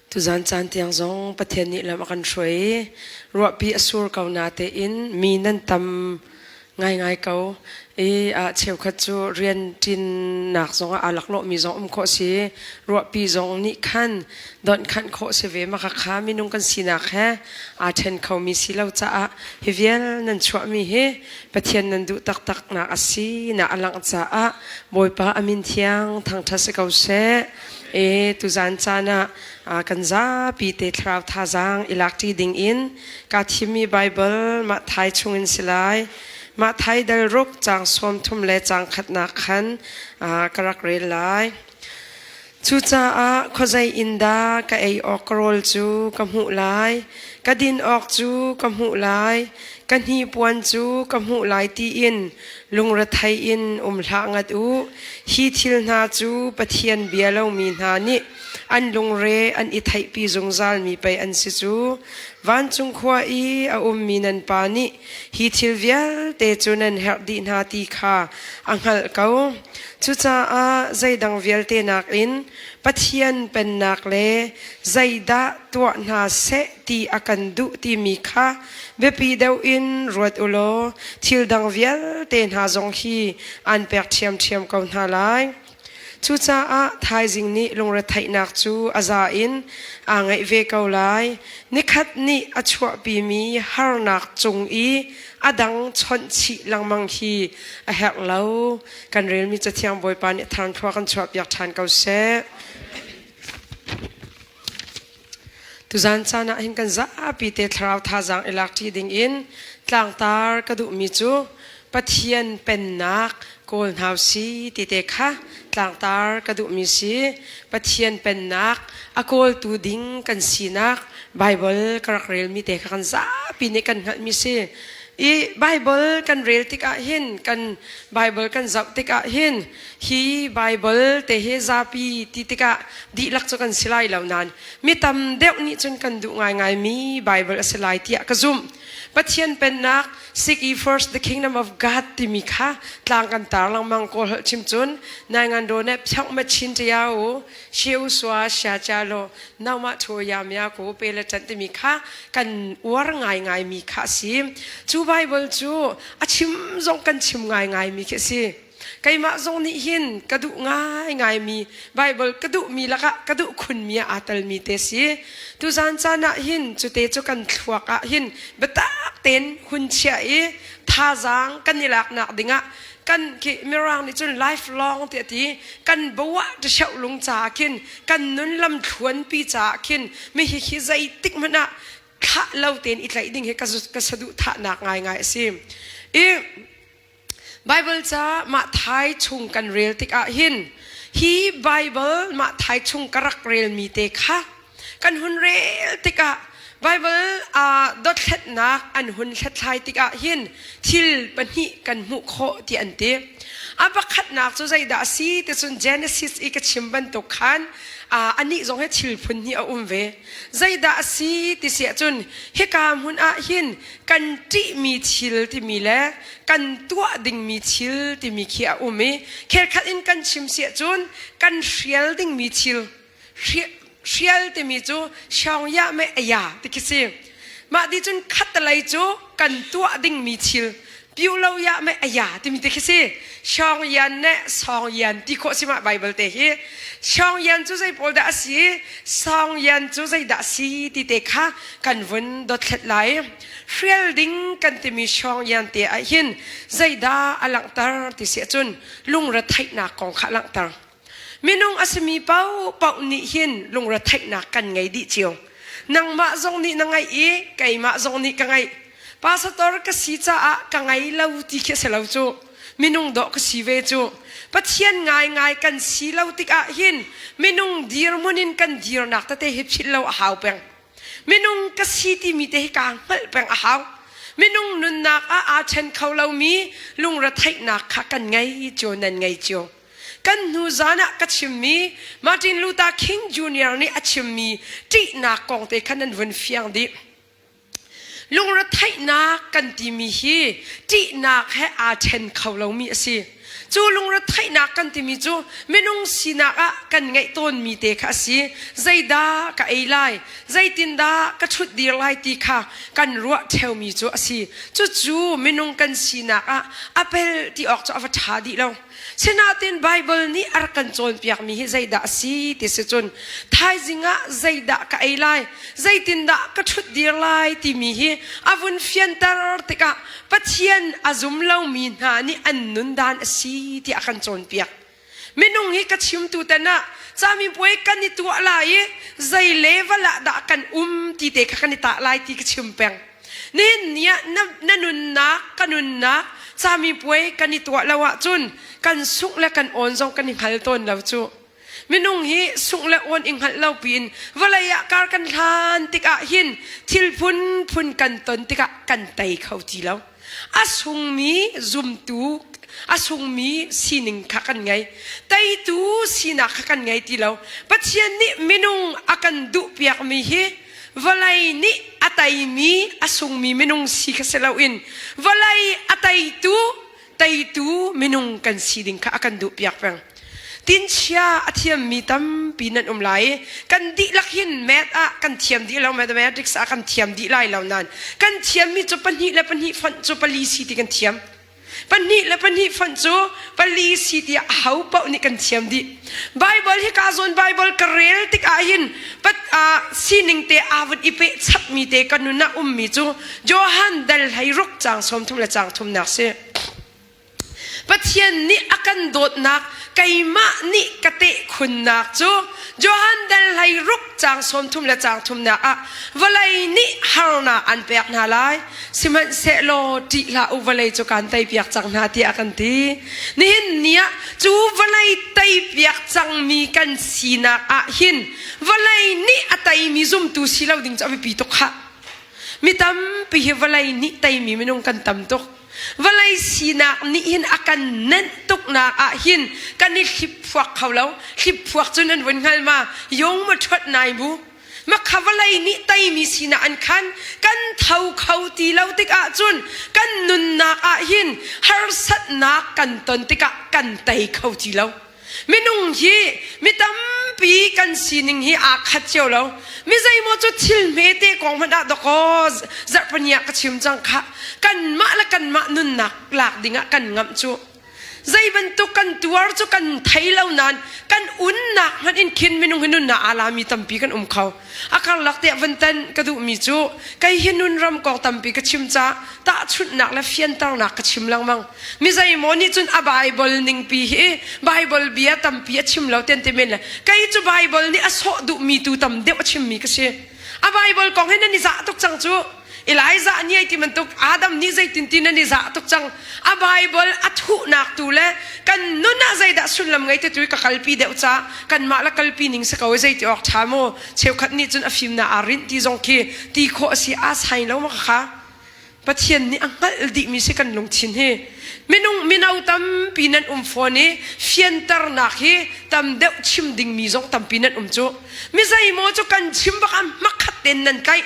Tuzan caan tiang zong Pathian nih lam a kan hruai i ruahpi a sur ko natein mi nan tam ngaingai ko i cheukhat cu rian ṭinnak zong ah aa laklawhmi zong um khawh si. Ruahpi zong nih khan donhkhanh khawh si ve. Mah kha minung kan sinak he aa ṭhen khomi si lo caah hi vial nan chuahmi hi Pathian nan duh taktaknak a si nak a langh caah Bawipa a min thiang thangṭhat si ko seh. E tuzan caan ah kan zapi te thlarau thazaang i lakṭi ding in ka thimmi Bible mah thai chungin si lai. Mah thai dal ruk caang 30 le caang khatnak khan ka rak rel lai. Cucaah khuazei in dah ka ei awk ka rawl cu ka hmuh lai, ka din awk cu ka hmuh lai, ka hnipuan cu ka hmuh lai tiin lungrethei in um hlah ngat u. Hi thil hna cu Pathian bia lomi hna nih an lungre an i theihpi zungzalmi pei an si cu. Vancung khua i a ummi nan Pa nih hi thil vialte cu nan herh dih hna ti kha a hngalh ko. Cucaah zeidang vialte nakin Pathian pennak le zeidah tuah hna seh ti a kan duh timi kha biapi deuh in ruat u law thil dang vialte hna zong hi aan pek ṭhiamṭhiam ko hna lai. Cucaah thaizing nih lungretheihnak cu a za in aa ngeih ve ko lai. Nikhat nih a chuahpimi harnak cung i a dang chawnh chih lengmang hi a herh lo. Kan relmi Cathiang Bawipa nih thar thlua kan chuahpiak ṭhan ko seh. Tuzan caan ah hin kan zapi te thlarau thazaang i lak ṭi ding in tlangtar ka duhmi cu Pathian pennak kawl hna si ti te kha tlangtar ka duhmi si. Pathian pennak a kawltu ding kan sinak Bible ka rak relmi te kha kan zapi nih kan hngalhmi si. I Bible kan rel tikah hin kan Bible kan zoh tikah hin hi Bible te hi zapi ti tikah dihlak cu kan si lai lo nain mi tam deuh nih cun kan duh ngaingaimi Bible a si lai tiah ka zumh. Pathian pennak Seek ye first the kingdom of God timi kha tlang kan tar lengmang kawl holh chim cun nai ngan do ne phyong ma chin tia u she u sua sha cha lo nau ma thu ya mya ko pe le chan timi kha kan uar ngai ngai mi kha si cu Bible cu a chim zong kan chim ngai ngai mi khi si Keimah zong nih hin ka duh ngaingaimi Baibal ka duhmi lakah ka duh khunmi ah aa telmi te si. Tuzan caan ah hin cute cu kan thluak ah hin biatak tein hun chiah i thazaang kan i laknak dingah kan khi mirang nih cun lifelong ti a ti kan bawah ṭišeuh lung caah khin kan nun lam thluanpi caah khin mi hi hi zeitik hmanh ah thlah lo tein i tlaih ding hi ka saduhthahnak ngaingai a si. I Baibal ca mah thai chung kan rel tikah hin hi Baibal mah thai chung ka rak relmi te kha kan hun rel tikah Baibal dothlatnak an hun hlathlai tikah hin thil pahnih kan hmuh khawh ti an ti. A pakhatnak cu zeidah a si ti cun Genesis i ka chim bantuk khan anih zong hi thil phun hnih a um ve. Zeidah a si ti si ahcun hika hmun ah hin kan ṭihmi thil timi le kan tuah dingmi thil timi khi a um i khelkhat in kan chim si ahcun kan hrial dingmi thil hrial timi cu siawngyah me aya ti khi si. Mah ti cun khattelei cu kan tuah dingmi thil piu lo ya me aya timi te khi si. Siong yan ne song yan ti khawh si ma Bible te hi. Siong yan cu zei pawl dah a si, song yan cu zei dah si ti te kha kan vun dothlet lai. Hrial ding kan timi siong yan te ah hin zeidah a langhter ti si ahcun lungretheihnak kong kha a langhter. Minung a simi paohpaoh nih hin lungretheihnak kan ngei dih cio. Nangmah zong nih na ngeih i keimah zong nih ka ngeih. Pastor ka si caah ka ngei lo ti khi a si lo cu. Minung dawh ka si ve cu. Pathian ngaingai kan si lo tikah hin minung dirhmun in kan dirnak tete hi philh lo a hau peng. Minung ka si timi te hi kaa hngalh peng a hau. Minung nunnak ah aa ṭhen kho lomi lungretheihnak kha kan ngei cio nan ngei cio. Kan hnu zan ah ka chimmi Martin Luther King Jr. nih a chimmi ṭihnak kong te kha nan vun fiang dih. Lungretheihnak kan timi hi ṭihnak he aa ṭhen kho lomi a si. Cu lungretheihnak kan timi cu minung sinak ah kan ngeih tawnmi te kha a si. Zeidah ka ei lai, zeitindah ka ṭhutdir lai ti kha kan ruah ṭheumi cu a si. Cucu minung kan sinak ah a pel ti awk cu a va ṭha dih lo. Sinain Baibal nih a rak kan cawnpiakmi hi zeidah a si ti si cun thaizing ah zeidah ka ei lai, zeitindah ka ṭhutdir lai timi hi a vun fianter tikah Pathian a zum lomi hna nih an nun dan a si tiah a kan cawnpiak. Minung hi ka chimtu ten ah camipuai kan i tuah lai i zei level ah dah kan um ti te kha kan i tah lai ti ka chim peng. Nihin ni ah na, na nunnak, ka nunnak camipuai kan i tuah lo ahcun kan sungh le kan awn zong kan i hngal tawn lo cu. Minung hi sungh le awn i hngalh lo piin vawlei ah kar kan hlan tikah hin thil phunphun kan ton tikah kan tei kho ti lo. A sungmi zumtu a sungmi sining kha kan ngei. Teitu sinak kha kan ngei ti lo. Pathian nih minung a kan duhpiakmi hi vawlei nih a teimi a sungmi minung si kha si loin vawlei a teitu teitu minung kan si ding kha a kan duhpiak peng. Tinchia a thiammi tampi nan um lai i kan dihlak hin math ah kan thiam dih lo, mathematics ah kan thiam dih lai lo nain kan thiammi cu pahnih le pahnih fonh cu pali si ti kan thiam. Pahnih le pahnih fonh cu pali si tiah aho paoh nih kan thiam dih. Bible hi ka zawn Bible ka rel tikah hin pat ah sining te aa vun i peh chapmi te ka nun ah ummi cu Johan dal hlei ruk caang 30 le caang thumnak si. Pathian nih a kan dawtnak keimah nih ka tehkhunnak cu Johan dal hlei ruk caang 30 le caang thumnak ah vawlei nih harnak an pek hna lai sihmanhsehlaw ṭih hlah u vawlei cu kaan teipiak cang hna tiah a kan ti. Nihin ni ah cu vawlei teipiak cangmi kan sinak ah hin vawlei nih a teimi zumtu si lo ding cu a biapi tuk khah. Mi tampi hi vawlei nih teimi minung kan tam tuk. Vawlei sinak nih hin a kan nenh tuknak ah hin kan i hlipfuak kho lo. Hlipfuak cu nan vun hngal ma? Yung ma ṭhuat nai bu. Makha vawlei nih teimi sinah an khan kan tho kho ti lo tikah cun kan nunnak ah hin harsatnak kan ton tikah kan tei kho ti lo. Minung hi mi tampi kan sining hi aa khat cio lo. Mi zeimaw cu thil hmete kong hmanh ah dakaw zarhpani ah ka chim cang khah. Kanmah le kanmah nunnak lak dingah kan ngamh cu. Zei bantuk kan tuar cu kan thei lo nain kan unnak hmanh in khin minung hi nunnak aa lami tampi kan um kho. A karlak tiah van tan ka duhmi cu kei hi nun ram kong tampi ka chim caah tahchunhnak le fianternak ka chim lengmang. Mi zeimaw nih cun a Bible ningpi hi Bible bia tampi a chim lo tian ti men le kei cu Bible nih a sawh duhmi tu tam deuh a chimmi ka si. A Bible kong hi nan i zah tuk cang cu. Elijah nih ai ti bantuk Adam nih zeitin ti nan i zah tuk cang. A Bible a thuhnak tu le kan nun ah zeidah sullam ngei te tu ka kalpi deuh ca kanmah la kalpi ning si ko zei ti awk ṭha mu cheukhat nih cun a fimnak aa rinh ti zong khi ti khawh a si aa sai lo ma kha Pathian nih a hngalh dihmi si kan lungthin hi. Minung mino tampi nan um fawn i fianternak hi tam deuh chim dingmi zong tampi nan um cu. Mi zeimaw cu kan chim bak ah hmakhat tein nan tlaih.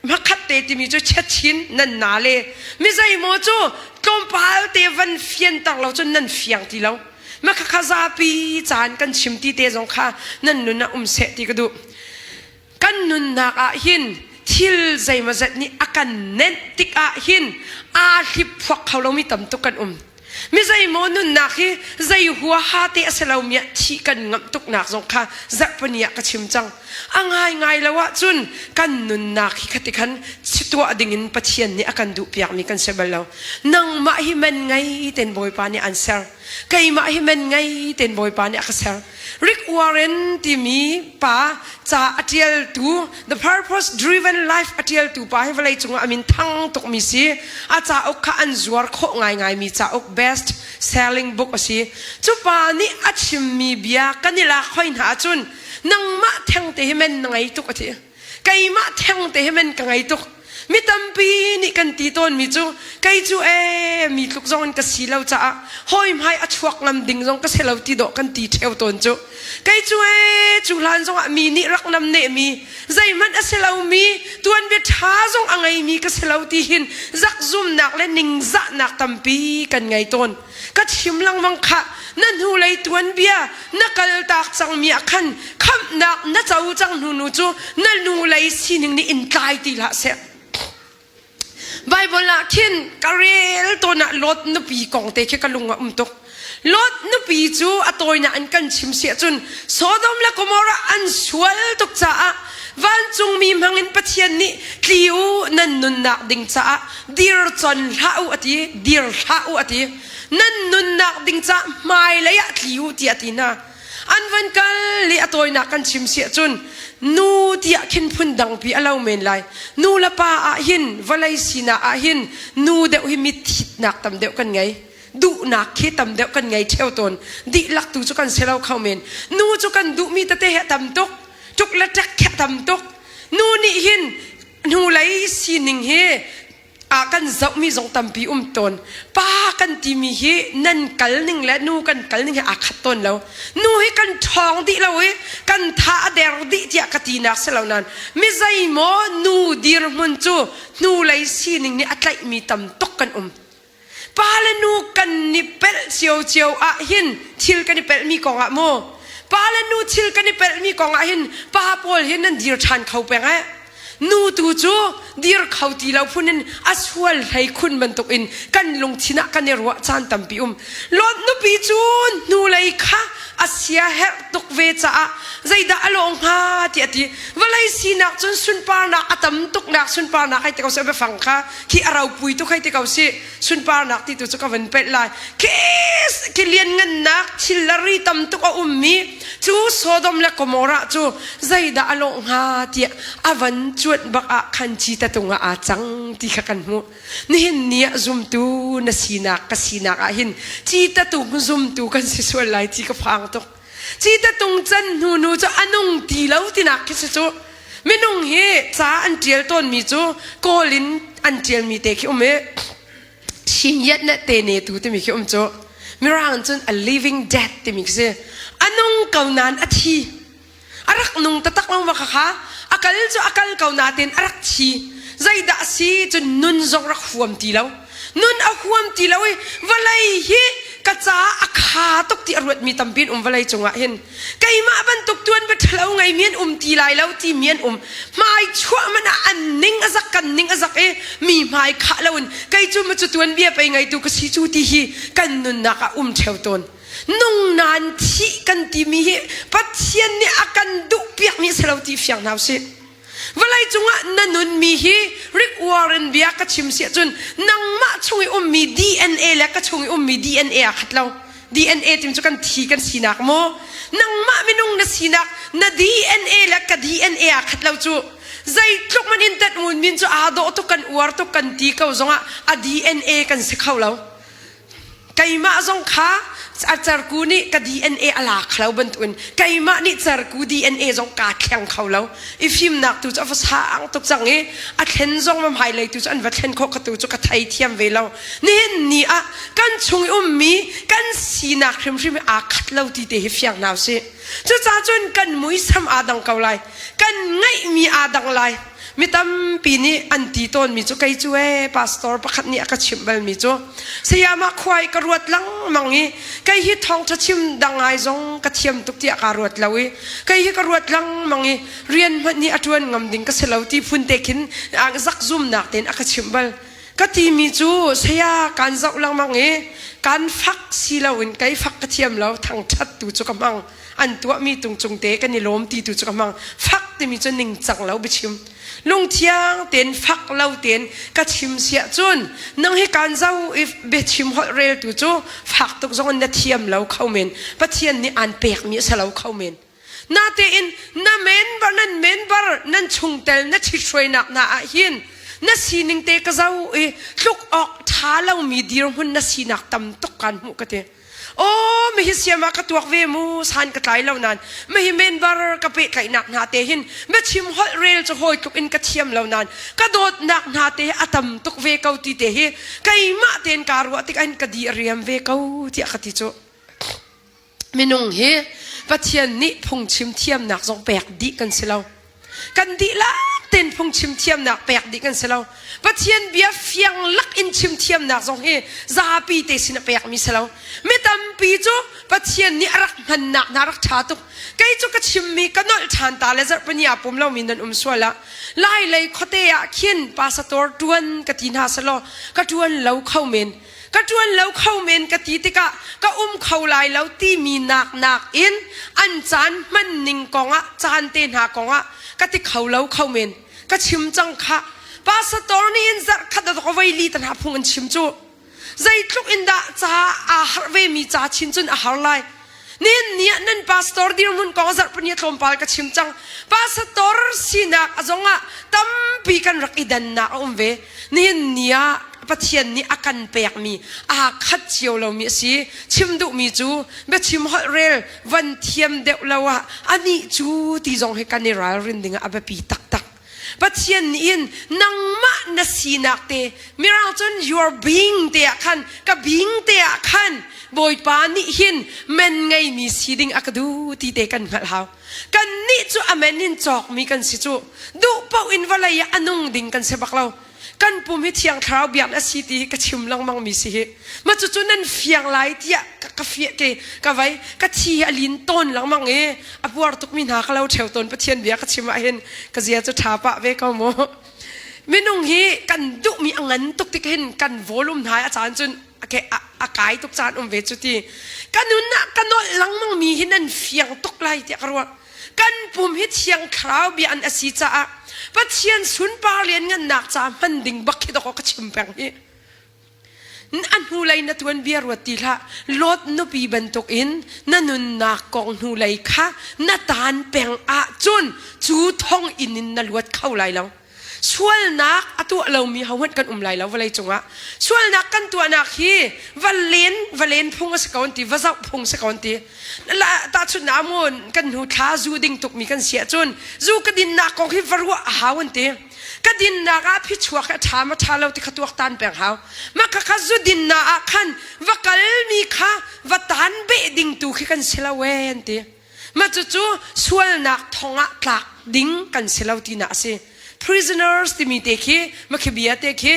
Hmakhat te timi cu chiachin nan na le mi zeimaw cu tlawmpal te van fianter lo cun nan fiang ti lo. Makhakha zapi caan kan chim ti te zong kha nan nun ah um seh ti ka duh. Kan nunnak ah hin thil zeimawzat nih a kan nenh tikah hin aa hliphuak kho lomi tam tuk kan um. Mi zeimaw nunnak hi zei huaha te a si lomi ah thih kan ngamh tuknak zong kha zarhpini ah ka chim cang. A ngaingai lo ahcun kan nunnak hi khati khan tuah dingin Pathian nih a kan duhpiakmi kan si bal lo. Nangmah hi man ngei ten Bawipa nih an ser. Keimah hi man ngei ten Bawipa nih a ka ser. Rick Warren timi pa ca a ṭialtu The Purpose Driven Life a ṭialtu pa hi vawlei cungah a min thang tukmi si. A cauk kha an zuar khawh ngaingaimi cauk best selling book a si. Cu pa nih a chimmi bia kan i lak hoi hna ahcun nangmah thengte hi men na ngei tuk a ti. Keimah thengte hi men ka ngei tuk. Mi tampi nih kan ti tawnmi cu kei cu ee mi tluk zong in ka si lo caah hawi hmai a chuak ngam ding zong ka si lo ti dawh kan ti ṭheo tawn cu. Kei cu ee cu hlan zongah mi nih rak namneh mi zeihmanh a si lomi tuanbia ṭha zong a ngeimi ka si lo ti hin zakzumnak le ningzahnak tampi kan ngei tawn. Ka chim lengmang khah na hnulei tuanbia na kaltak cangmi ah khan khamhnak na co cang hnu nu cu na hnulei sining nih in tlai ti hlah seh. Bible ah khin ka rel tawn ah Lot nupi kong te khi ka lung a um tuk. Lot nupi cu a tawinak in kan chim si ahcun Sodom le Gomorrah an sual tuk caah vancungmi hmangin Pathian nih tli u nan nunnak ding caah dir con hlah u a ti dir hlah u a ti nan nunnak ding caah hmailei ah tli u tiah a ti hna an van kal i a tawinak kan chim si ahcun nu tiah khin phun dangpi a lo men lai nu le pa ah hin vawlei sinak ah hin nu deuh hi mitthitnak tam deuh kan ngei duhnak khi tam deuh kan ngei ṭheo tawn dihlak tu cu kan si lo kho men nu cu kan duhmi tete he tam tuk tuk le ṭek khi tam tuk nu nih hin hnulei sining hi ah kan zohmi zong tampi um tawn pa kan timi hi nan kal ning le nu kan kal ning hi aa khat tawn lo nu hi kan ṭhawng dih lo i kan tha a der dih tiah ka tinak si lo nain mi zeimaw nu dirhmun cu hnulei sining nih a tlaihmi tam tuk kan um Pa le nu kan i pelh ciocio ah hin thil kan i pelhmi kong ah mu pa le nu thil kan i pelhmi kong ah hin pa pawl hi nan dir ṭhan kho peng eh nu tu cu dir kho ti lo phun in a sual hlei khun bantuk in kan lungthin ah kan i ruah caan tampi um Lot nupi cu hnulei kha a sia herh tuk ve caah zeidah a lawh hnga tiah a ti vawlei sinak cun sunparnak a tam tuknak sunparnak hei ti ko seh biafang kha khi a ropui tuk hei ti ko si sunparnak ti tu cu ka van pelh lai khi khi lianngannak thil le ri tam tuk a ummi cu Sodom le Gomorrah cu zeidah a lawh hnga tiah a van cuanh bak ah khan ci tatung ah aa cang ti kha kan hmuh nihin ni ah zumtu na sinak ka sinak ah hin ci tatung zumtu kan si sual lai ti ka phang tuk Ci tatung can hnu nu cu a nung ti lo tinak khi si cu. Minung hi ca an ṭial tawnmi cu Kawl in an ṭialmi te khi um i Shin le te ne tu timi khi um cu. Mirang cun a living dead timi khi si. A nung ko nain a thi. A rak nung taktak lo ma kha a kal cu a kal ko nain a rak thi. Zeidah a si cun nun zong rak huam ti lo. Nun a huam ti lo i vawlei hi ka caah a kha tuk ti a ruatmi tampi an um vawlei cungah hin. Keimah bantuk tuan va ṭhalo ngeimi an um ti lai lo timi an um. Hmai chuah man ah an ning a zak kan ning a zak i mi hmai khah loin kei cu ma cu tuanbia pei ngeitu ka si cu ti hi kan nunnak ah um ṭheo tawn. Nung nain thih kan timi hi Pathian nih a kan duhpiakmi a si lo ti fiang hna usih. Vawlei cungah na nunmi hi Rick Warren bia ka chim si ahcun nangmah chung i ummi DNA le ka chung i ummi DNA aa khat lo. DNA tim cu kan thi kan sinak maw? Nangmah minung na sinak na DNA le ka DNA aa khat lo cu. Zeitluk man in tat ngun min cu aa dawh tuk kan uar tuk kan ti ko zongah a DNA kan si kho lo. Keimah zong kha a cerku nih ka DNA a la kho bantukin keimah nih cerku DNA zong kaa thleng kho lo. I fimnak tu cu a va sang tuk cang i a thlen zong va hmailei tu cu an va thlen khawh ka tu cu ka thei thiam ve lo. Nihin ni ah kan chung i ummi kan sinak hrimhrim hi aa khat lo ti te hi fiang hna usih. Cucaah cun kan muisam aa dang ko lai. Kan ngeihmi aa dang lai. Mi tampi nih an ti tawnmi cu kei cu ee pastor pakhat nih a ka chimh balmi cu sayamah khuai ka ruat lengmang i kei hi thawngṭha chim dang ngai zong ka thiam tuk tiah kaa ruat lo i kei hi ka ruat lengmang i rian hmanh hi a ṭuan ngam ding ka si lo ti phun te khin zakzumnak tein a ka chimh bal. Ka timi cu saya kaan zoh lengmang i kaan fak si loin kei fak ka thiam lo thangṭhat tu cu ka hmang. An tuahmi tung cung te kan i lawm ti tu cu ka hmang. Fak timi cu ningcang lo biachim. Lungthiang tein fak lo tein ka chim siah cun nang hi kaan zo i biachim holh rel tu cu fak tuk zong in na thiam lo kho men. Pathian nih aan pekmi a si lo kho men. Natein na member nan member nan chungtel na ṭhithruainak hna ah hin na sining te ka zo i tluk awk ṭha lomi dirhmun na sinak tam tuk kaan hmuh ka ti. Aw mihi siam ah ka tuak ve mu san ka tlai lo nan mihi member ka pehtlaihnak hna te hin biachim holh rel cu hawi tluk in ka thiam lo nan ka dawtnak hna te hi a tam tuk ve ko ti te hi keimah tein kaa ruah tik ah ka di a riam ve ko tiah ka ti cu. Minung hi Pathian nih phungchim thiamnak zong pek dih kan si lo. Kan dihlak tein phungchim thiamnak pek dih kan si lo. Pathian bia fiang lak in chim thiamnak zong hi zapi te sin a pekmi si lo. Mi tampi cu Pathian nih a rak hmannak hna rak ṭha tuk. Kei cu ka chimmi ka nolh ṭhan ta le zarhpini ah pum lomi nan um sual ah Lai lei khuate ah khin pastor ṭuan ka ti hna selaw ka ṭuan lo kho men. Ka ṭuan lo kho men ka ti tikah ka um kho lai lo timi nak nakin an caan hman ning kongah caan te hna kongah ka ti kho lo kho men. Ka chim cang khah. Pastor nih hin zarh khat a voi li ta hna phung an chim cu. Zeitluk in dah ca aa harh vemi ca chin cun a har lai. Nihin ni ah nan pastor dirhmun kong zarhpini tlawmpal ka chim cang. Pastor sinak a zong ah tampi kan rak i dannak a um ve. Nihin ni ah Pathian nih a kan pekmi aa khat cio lomi a si. Chim duhmi cu biachim holh rel van thiam deuh lo ah anih cu ti zong hi kan i ralrin ding ah a biapi taktak. Pathian nih hin nangmah na sinak te mirang cun your being te ah khan ka being te ah khan Bawipa nih hin men ngeimi si ding a ka duh ti te kan hngalh hau. Kan nih cu a men in cawkmi kan si cu duh paoh in vawlei ah a nung ding kan si bak lo. Kan pum hi thiang thlarau biak a si ti hi ka chim lengmang mi si hi. Ma cucu nan fiang lai tiah ka ka fia ke ka vai ka thi hi a lin tawn lengmang i a puar tukmi hna ka lo ṭheo tawn Pathian bia ka chim ah hin ka zia cu ṭha pah ve ko mu. Minung hi kan duhmi a ngan tuk tik hin kan volume hna a caan cun a kai tuk caan um ve cu ti. Ka nun ah ka nolh lengmang mi hi nan fiang tuk lai tiah ka ruah. Kan pum hi thiang thlarau bia an a si caah Pathian sunpar lianngannak ca hman ding bak hi dawkaw ka chim peng hi. A hnulei na tuan bia ruat ti hlah. Lot nupi bantukin na nunnak kong hnulei kha na taan peng ahcun cu thong inn in na luat kho lai lo. Sualnak a tuah lomi hohmanh kan um lai lo vawlei cungah. Sualnak kan tuahnak hi va len va len phung a si ko an ti, va zoh phung si ko an ti. Tahchunhnak ah kan hnu thla zu ding tukmi kan si ahcun zu ka dinnak kong hi va ruah a hau an ti. Ka dinnak ah phichuak hi a ṭha ma ṭha lo ti kha tuaktan peng hau. Mah khakha zu dinnak ah khan va kalmi kha va tan beh ding tu khi kan si lo ee an ti. Mah cucu sualnak thong ah tlak ding kan si lo tinak a si. Prisoners timi te khi makhi bia te khi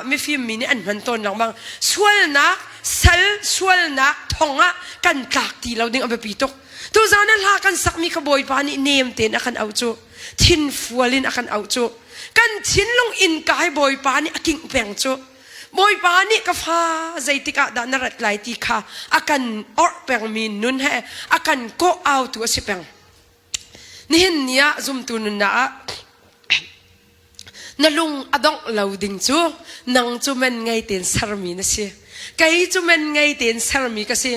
mifim mi nih an hman tawn lengmang. Sualnak sal sualnak thong ah kan tlak ti lo ding a biapi tuk. Tuzan ah hla kan sakmi kha Bawipa nih nem tein a kan auh cu. Thin fual in a kan auh cu. Kan thinlung innka hi Bawipa nih a kingh peng cu. Bawipa nih ka fa zeitik ah dah na rat lai ti kha a kan orh pengmi nun he a kan kawh autu a si peng. Nihin ni ah zumtu nunnak ah na lung a dongh lo ding cu nang cu men ngei tein sermi na si. Kei cu men ngei tein sermi ka si.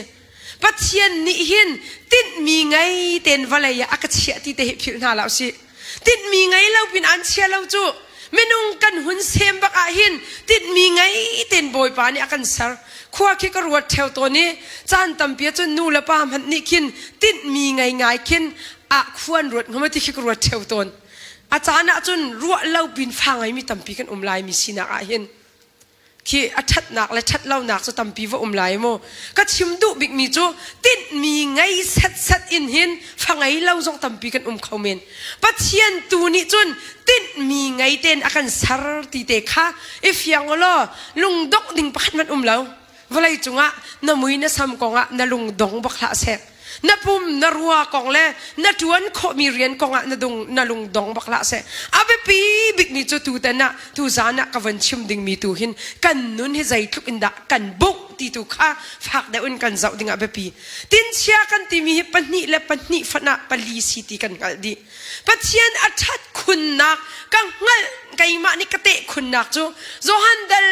Pathian nih hin tinhmi ngei tein vawlei ah a ka chiah ti te hi philh hna hlah usih. Tinhmi ngei lo pin an chia lo cu minung kan hun sem bak ah hin tinhmi ngei tein Bawipa nih a kan ser. Khua khi ka ruat theo tawn i caan tampi ah cun nu le pa hmanh nih khin tinhmi ngei ngai khin ah khuan ruat hnga ti khi ka ruat theo tawn. A caan ah cun ruah lo pin fa ngeimi tampi kan um lai mi sinak ah hin khi a ṭhatnak le ṭhatlonak cu tampi va um lai mu. Ka chim duh bikmi cu tinhmi ngei setsat in hin fa ngei lo zong tampi kan um kho men. Pathian tu nih cun tinhmi ngei tein a kan ser ti te kha i fiang law lungdongh ding pakhat hmanh um lo. Vawlei cungah na mui na sam kongah na lungdong bak hlah seh. Na pum na rua kong le na ṭuan khawhmi rian kongah na dung na lungdong bak hlah seh. A biapi bikmi cu tutan ah tuzan ah ka von chim dingmi tu hin kan nun hi zeitluk in dah kan bungh ti tu kha fak deuh in kan zoh dingah biapi. Tinchia kan timi hi pahnih le pahnih fanh ah pali si ti kan hngalh dih. Pathian a ṭhat khunnak ka hngalh keimah nih ka teh khunnak cu Johan dal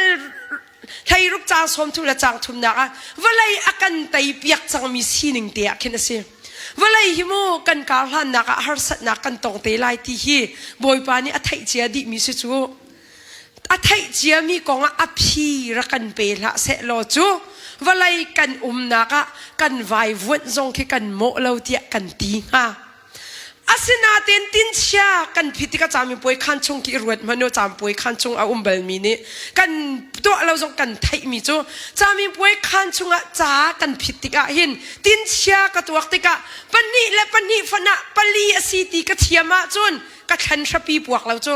Hleiruk caang sawmthum le caang thumnak ah vawlei a kan teipiak cangmi sining te ah khin a si. Vawlei hi mu kan kar hlannak ah harsatnak kan tong te lai ti hi Bawipa nih a theih cia dihmi si cu. A theih ciami kong ah a phi rak kan pe hlah seh law cu. Vawlei kan umnak ah kan vaivuanh zong khi kan mawh lo tiah kan ti hnga. Asinain tinchia kan phit tikah camipuai khaan chung khi i ruat hmanh u camipuai khaan chung a um balmi nih kan tuah lo zong kan theihmi cu camipuai khaan chungah ca kan phit tikah hin tinchia ka tuak tikah pahnih le pahnih fan ah pali a si ti ka thiam ahcun ka thlan hrapi puak lo cu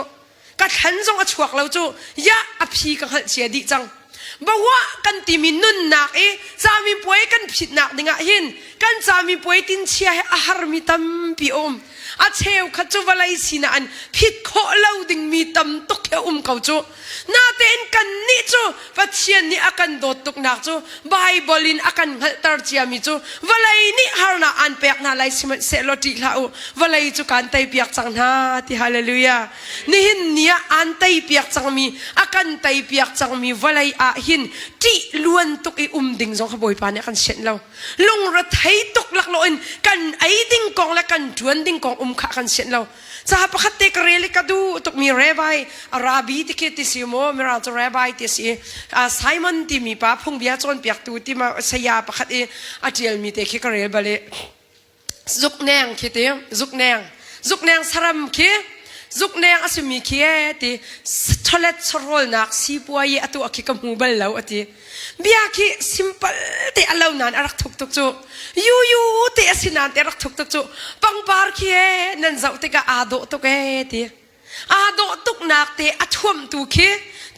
ka thlan zong a chuak lo cu ya a phi ka hngalh cia dih cang Bawah kan timi nunnak i camipuai kan phitnak dingah hin kan camipuai tinchia he a harmi tampi a um. A cheukhat cu vawlei sinah an phit khawh lo dingmi tam tuk he um ko cu. Natein kannih cu Pathian nih a kan dawt tuknak cu Baibal in a kan hngalhter ciami cu vawlei nih harnak aan pek hna lai sihmanhsehlaw ṭih hlah u vawlei cu kaan teipiak cang hna ti hallelujah. Nihin ni ah aan teipiak cangmi, a kan teipiak cangmi vawlei ah hin ṭih luan tuk i um ding zong kha Bawipa nih a kan sianh lo. Lungrethei tuk laklawh in kan ei ding kong le kan ṭuan ding kong um kha a kan sianh lo. Ca pakhat te ka rel i ka duh tukmi Rabbi, Rabbi ti khi ti si maw, Mirang cu Rabbi ti si. Simon timi pa phungbia cawnpiaktu ti ma saya pakhat i a ṭialmi te khi ka rel bal i zukneng khi ti zukneng zukneng saram khi zukneng a simi khi e ti chawlet chawhrawlnak sipuai i atu a khi ka hmu bal lo a ti bia khi simple te a lo nain a rak thuk tuk cu yu yu te a si nain te a rak thuk tuk cu pangpar khi e nan zoh tikah aa dawh tuk e ti Aa dawh tuknak te a thuamtu khi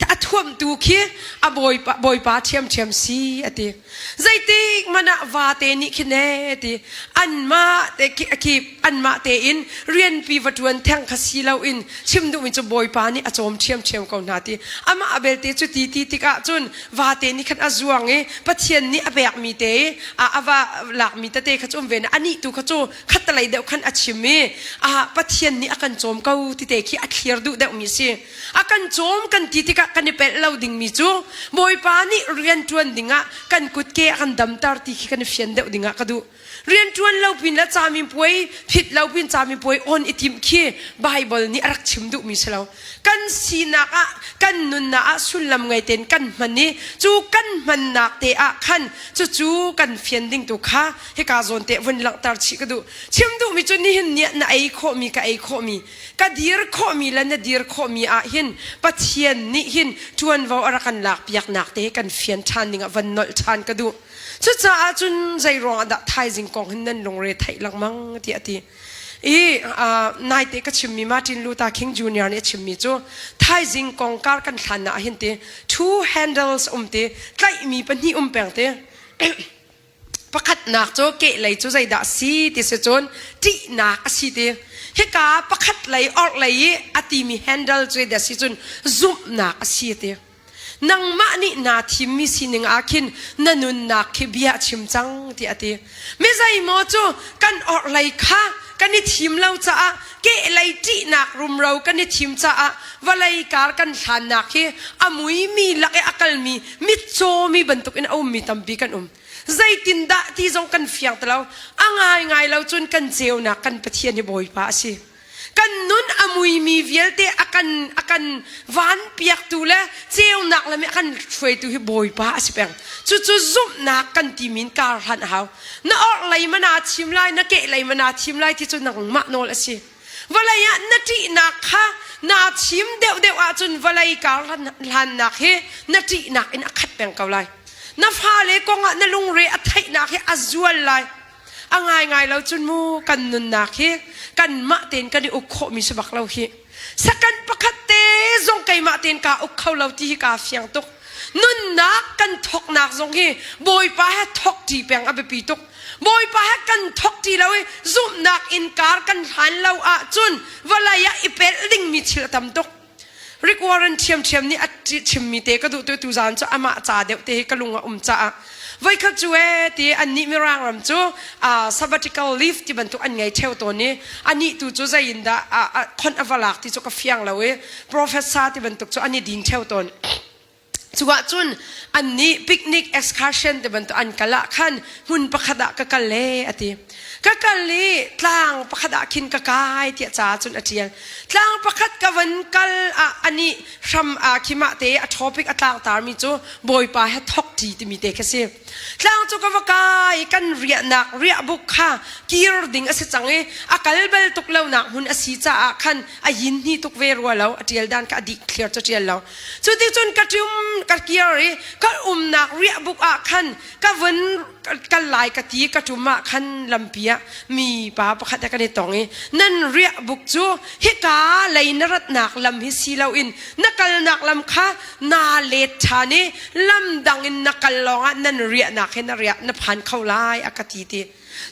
a thuamtu khi a bawipa bawipa ṭhiamṭhiam si a ti. Zeitik hmanh ah vate nih khin ee ti anmah te khi khi anmah tein rianpi va ṭuan theng kha si loin chim duhmi cu bawipa nih a cawm ṭhiamṭhiam ko hna ti. Amah belte cu ti ti tikah cun vate nih khan a zuang i Pathian nih a pekmi te a a va lakmi tete kha cu um ve na anih tu kha cu khattelei deuh khan a chim i ah Pathian nih a kan cawm ko ti te khi a thlir duh deuhmi a si. A kan cawm kan ti tikah kan i pelh lo dingmi cu Bawipa nih rian ṭuan dingah kan kutke a kan damter ti khi kan i fian deuh dingah ka duh. Rian ṭuan lo pin le camipuai phit lo pin camipuai on i timh khi Baibal nih a rak chim duhmi si lo. Kan sinak ah kan nunnak ah sullam ngei tein kan hman i cu kan hmannak te ah khan cucu kan fian ding tu kha hika zawn te vun langhter chih ka duh. Chim duhmi cu nihin ni ah na ei khawhmi ka ei khawhmi ka dir khawhmi le na dir khawhmi ah hin Pathian nih hin ṭuanvo a rak kan lak piaknak te kan fian ṭhan ding ah van nolh ṭhan ka duh. Cucaah cun zei ruangah dah thaizing kong hin nan lungre theih lengmang tiah a ti. I naite ka chimmi Martin Luther King Jr. nih a chimmi cu thaizing kong kar kan hlan ah hin ti two handles um ti tlaihmi pahnih um peng ti pakhatnak cu kehlei cu zeidah si ti si cun ṭihnak a si ti hika pakhat lei orhlei i a timi handle cu zeidah si cun zumhnak a si ti Nangmah nih naa thimmi sining ah khin na nunnak khi bia a chim cang tiah a ti. Mi zeimaw cu kan orhlei kha kan i thim lo caah kehlei ṭihnak rumro kan i thim caah vawlei kar kan hlannak hi a muimi lak i a kalmi mitcawmi bantukin a ummi tampi kan um. Zeitindah ti zong kan fiang ti lo. A ngaingai lo cun kan ceunak kan Pathian hi Bawipa a si. Kan nun a muimi vialte a kan a kan van piaktu le ceunak lam i a kan hruaitu hi Bawipa a si peng. Cucu zumhnak kan timi in kar hlan a hau. Na orhlei mana chim lai, na kehlei mana thim lai ti cu nangmah nawl a si. Vawlei ah na ṭihnak kha naa thim deuhdeuh ahcun vawlei kar hlannak hi na ṭihnak in a khat peng ko lai. Na fale kongah na lungre a theihnak hi a zual lai. A ngaingai lo cun mu kan nunnak hi kanmah tein kan i uk khawhmi si bak lo hi. Second pakhat te zong keimah tein kaa uk kho lo ti hi kaa fiang tuk. Nunnak kan thawknak zong hi Bawipa he thawk ṭi peng a biapi tuk. Bawipa he kan thawk ṭi lo i zumhnak innkar kan hlan lo ahcun vawlei ah i pelh dingmi thil a tam tuk. Rick Warren ṭhiamṭhiam nih a chimmi te ka duh tu tuzaan cu amah ca deuh te hi ka lung a um caah voikhat cu ee ti annih Mirang ram cu sabbatical leave ti bantuk an ngei ṭheo tawn i anih tu cu zei in dah khonh a va lak ti cu ka fiang lo i professor ti bantuk cu an i din ṭheo tawn. Cuah cun annih picnic excursion ti bantuk an kal ah khan hmun pakhat ah ka kal e a ti. Ka kal i tlang pakhat ah khin ka kai tiah ca cun a ṭial. Tlang pakhat ka van kal ah anih hram ah khi mah te a topic a tlangtarmi cu Bawipa he thok ṭi timi te khi si. Tlang cu ka va kai kan riahnak riahbuk kha kir ding a si cang i a kal bal tuk lonak hmun a si caah khan a yin hni tuk ve rua lo a ṭial dan kha a dih clear cu ṭial lo. Cu ti cun ka ṭum ka kir i ka umnak riahbuk ah khan ka vun kal lai ka ti ka ṭum ah khan lampi ah mi pa pakhat he kan i tong i nan riahbuk cu hika lei na ratnak lam hi si loin na kalnak lam kha naa let ṭhan i lam dang in na kal lawngah nan riahnak hi na riah na phan kho lai a ka ti ti.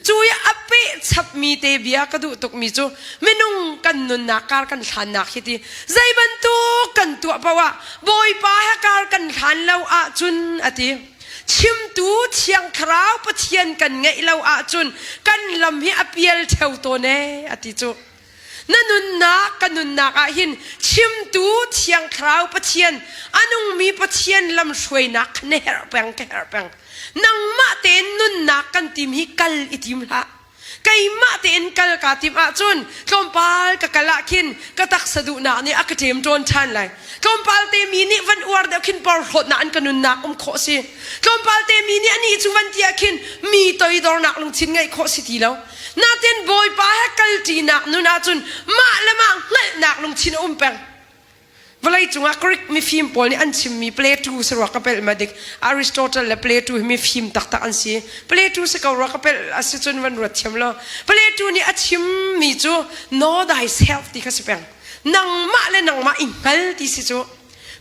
Cu i a peh chapmi te bia ka duh tukmi cu minung kan nunnak kar kan hlannak hi ti zei bantuk kan tuah paoh ah Bawipa he kar kan hlan lo ahcun a ti. Chimtu Thiang Thlarau Pathian kan ngeih lo ahcun kan lam hi a pial ṭheo tawn ee a ti cu. Na nunnak ka nunnak ah hin chimtu Thiang Thlarau Pathian a nungmi Pathian lamhruainak kha na herh peng ka herh peng. Nangmah tein nunnak kan tim hi kal i tim hlah. Keimah tein kal kaa tim ahcun tlawmpal ka kal ah khin ka taksa duhnak nih a ka ṭem ṭawn ṭhan lai. Tlawmpal te mi nih van uar deuh khin porhlawtnak an ka nunnak um khawh si. Tlawmpal te mi nih anih cu van ti ah khin mi toidornak lungthin ngeih khawh si ti lo. Natin Bawipa he kalṭinak nun ahcun mah le mah hngalhnak lungthin a um peng. Vawlei cungah Greek mifim pawl nih an chimmi Plato si rua ka pelh ma dik Aristotle le Plato hi mifim taktak an si. Plato si ko rua ka pelh a si cun van ruat thiam lo. Plato nih a chimmi cu know thyself ti kha si peng. Nangmah le nangmah i hngal ti si cu.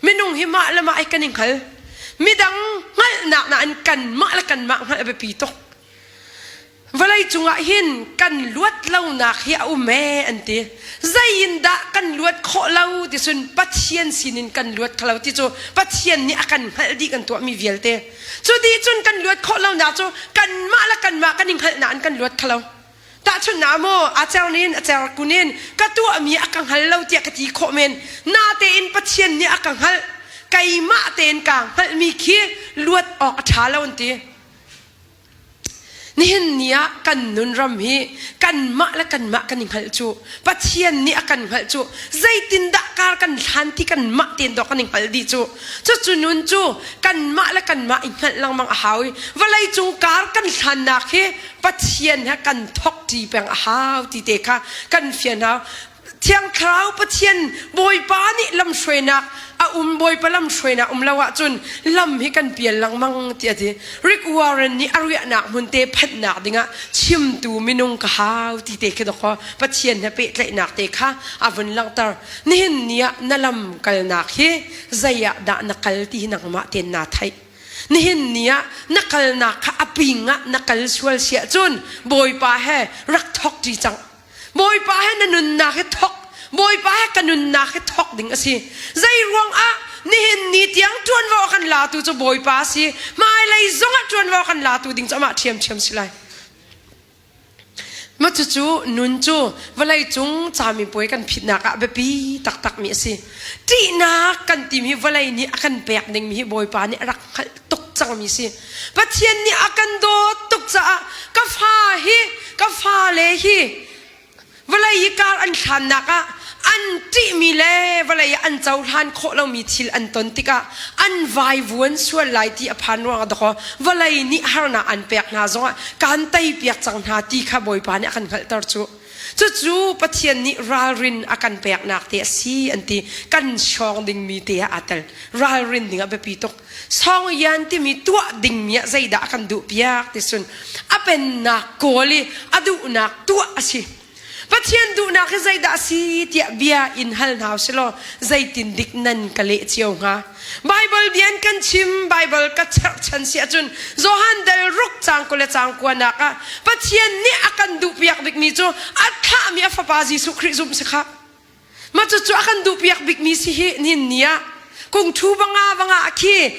Minung hi mah le mah i kan i hngal. Midang hngalhnak nain kanmah le kanmah hngalh a biapi tuk. Vawlei cungah hin kan luat lonak hi a um ee an ti. Zei in dah kan luat khawh lo ti cun Pathian sinin kan luat kho lo ti cu Pathian nih a kan hngalh dih kan tuahmi vialte. Cu dih cun kan luat khawh lonak cu kanmah le kanmah kan i hngalhnak in kan luat kho lo. Tahchunhnak maw a cer nin a cer kun in ka tuahmi a ka hngal lo tiah ka ti khawh men. Natein Pathian nih a ka hngalh. Keimah tein kaa hngalhmi khi luat awk a ṭha lo an ti. Nihin ni ah kan nunram hi kanmah le kanmah kan i hngalh cu Pathian nih a kan hngalh cu zeitindah kar kan hlan ti kanmah tein dawh kan i hngalh dih cu cucu nun cu kanmah le kanmah i hngalh lengmang a hau i vawlei cung kar kan hlannak hi Pathian he kan thok ṭi peng a hau ti te kha kan fian hau Thiang Thlarau Pathian Bawipa nih lamhruainak a um Bawipa lamhruainak um lo ahcun lam hi kan pial lengmang ti a ti. Rick Warren nih a riahnak hmun te phanhnak dingah chimtu minung ka hau ti te khi dawkaw Pathian he pehtlaihnak te kha a vun langhter. Nihin ni ah na lam kalnak hi zei ah dah na kal ti hi nangmah tein naa theih. Nihin ni ah na kalnak kha a ping ah na kal sual siah cun Bawipa he rak thok ṭi cang. Bawipa he na nunnak hi thok Bawipa he ka nunnak hi thok ding a si. Zei ruang ah nihin ni tiang ṭuanvo a kan latu cu Bawipa a si. Hmailei zong ah ṭuanvo a kan latu ding cu amah ṭhiamṭhiam si lai. Mah cucu nun cu vawlei cung camipuai kan phitnak ah biapi taktakmi a si. Ṭihnak kan timi vawlei nih a kan pek dingmi hi Bawipa nih a rak hngalh tuk cangmi si. Pathian nih a kan dawt tuk caah ka fa hi ka fale hi vawlei i kar an hlannak ah an ṭihmi le vawlei ah an cohlan khawh lomi thil an ton tikah an vaivuan sual lai ti a phan ruangah dakaw vawlei nih harnak an pek hna zongah kaan teipiak cang hna ti kha Bawipa nih a kan hngalhter cu. Cucu Pathian nih ralrin a kan peknak te a si an ti. Kan hrawng dingmi te ah aa tel. Ralrin ding ah biapi tuk. Song yan timi tuah dingmi ah zeidah a kan duh piak ti cun a pennak kawl i a duhnak tuah a si. Pathian duhnak hi zeidah a si tiah bia in hal hna usilaw zeitin dik nan ka leh cio hnga. Baibal bia in kan chim, Baibal ka cherhchan si ahcun Johan dal ruk caang 20 le caang kuanak ah Pathian nih a kan duhpiak bikmi cu a thlahmi a fapa Jesuh Khrih zumh si kha. Mah cucu a kan duhpiak bikmi si hi nihin ni ah kungthu vanga vanga khi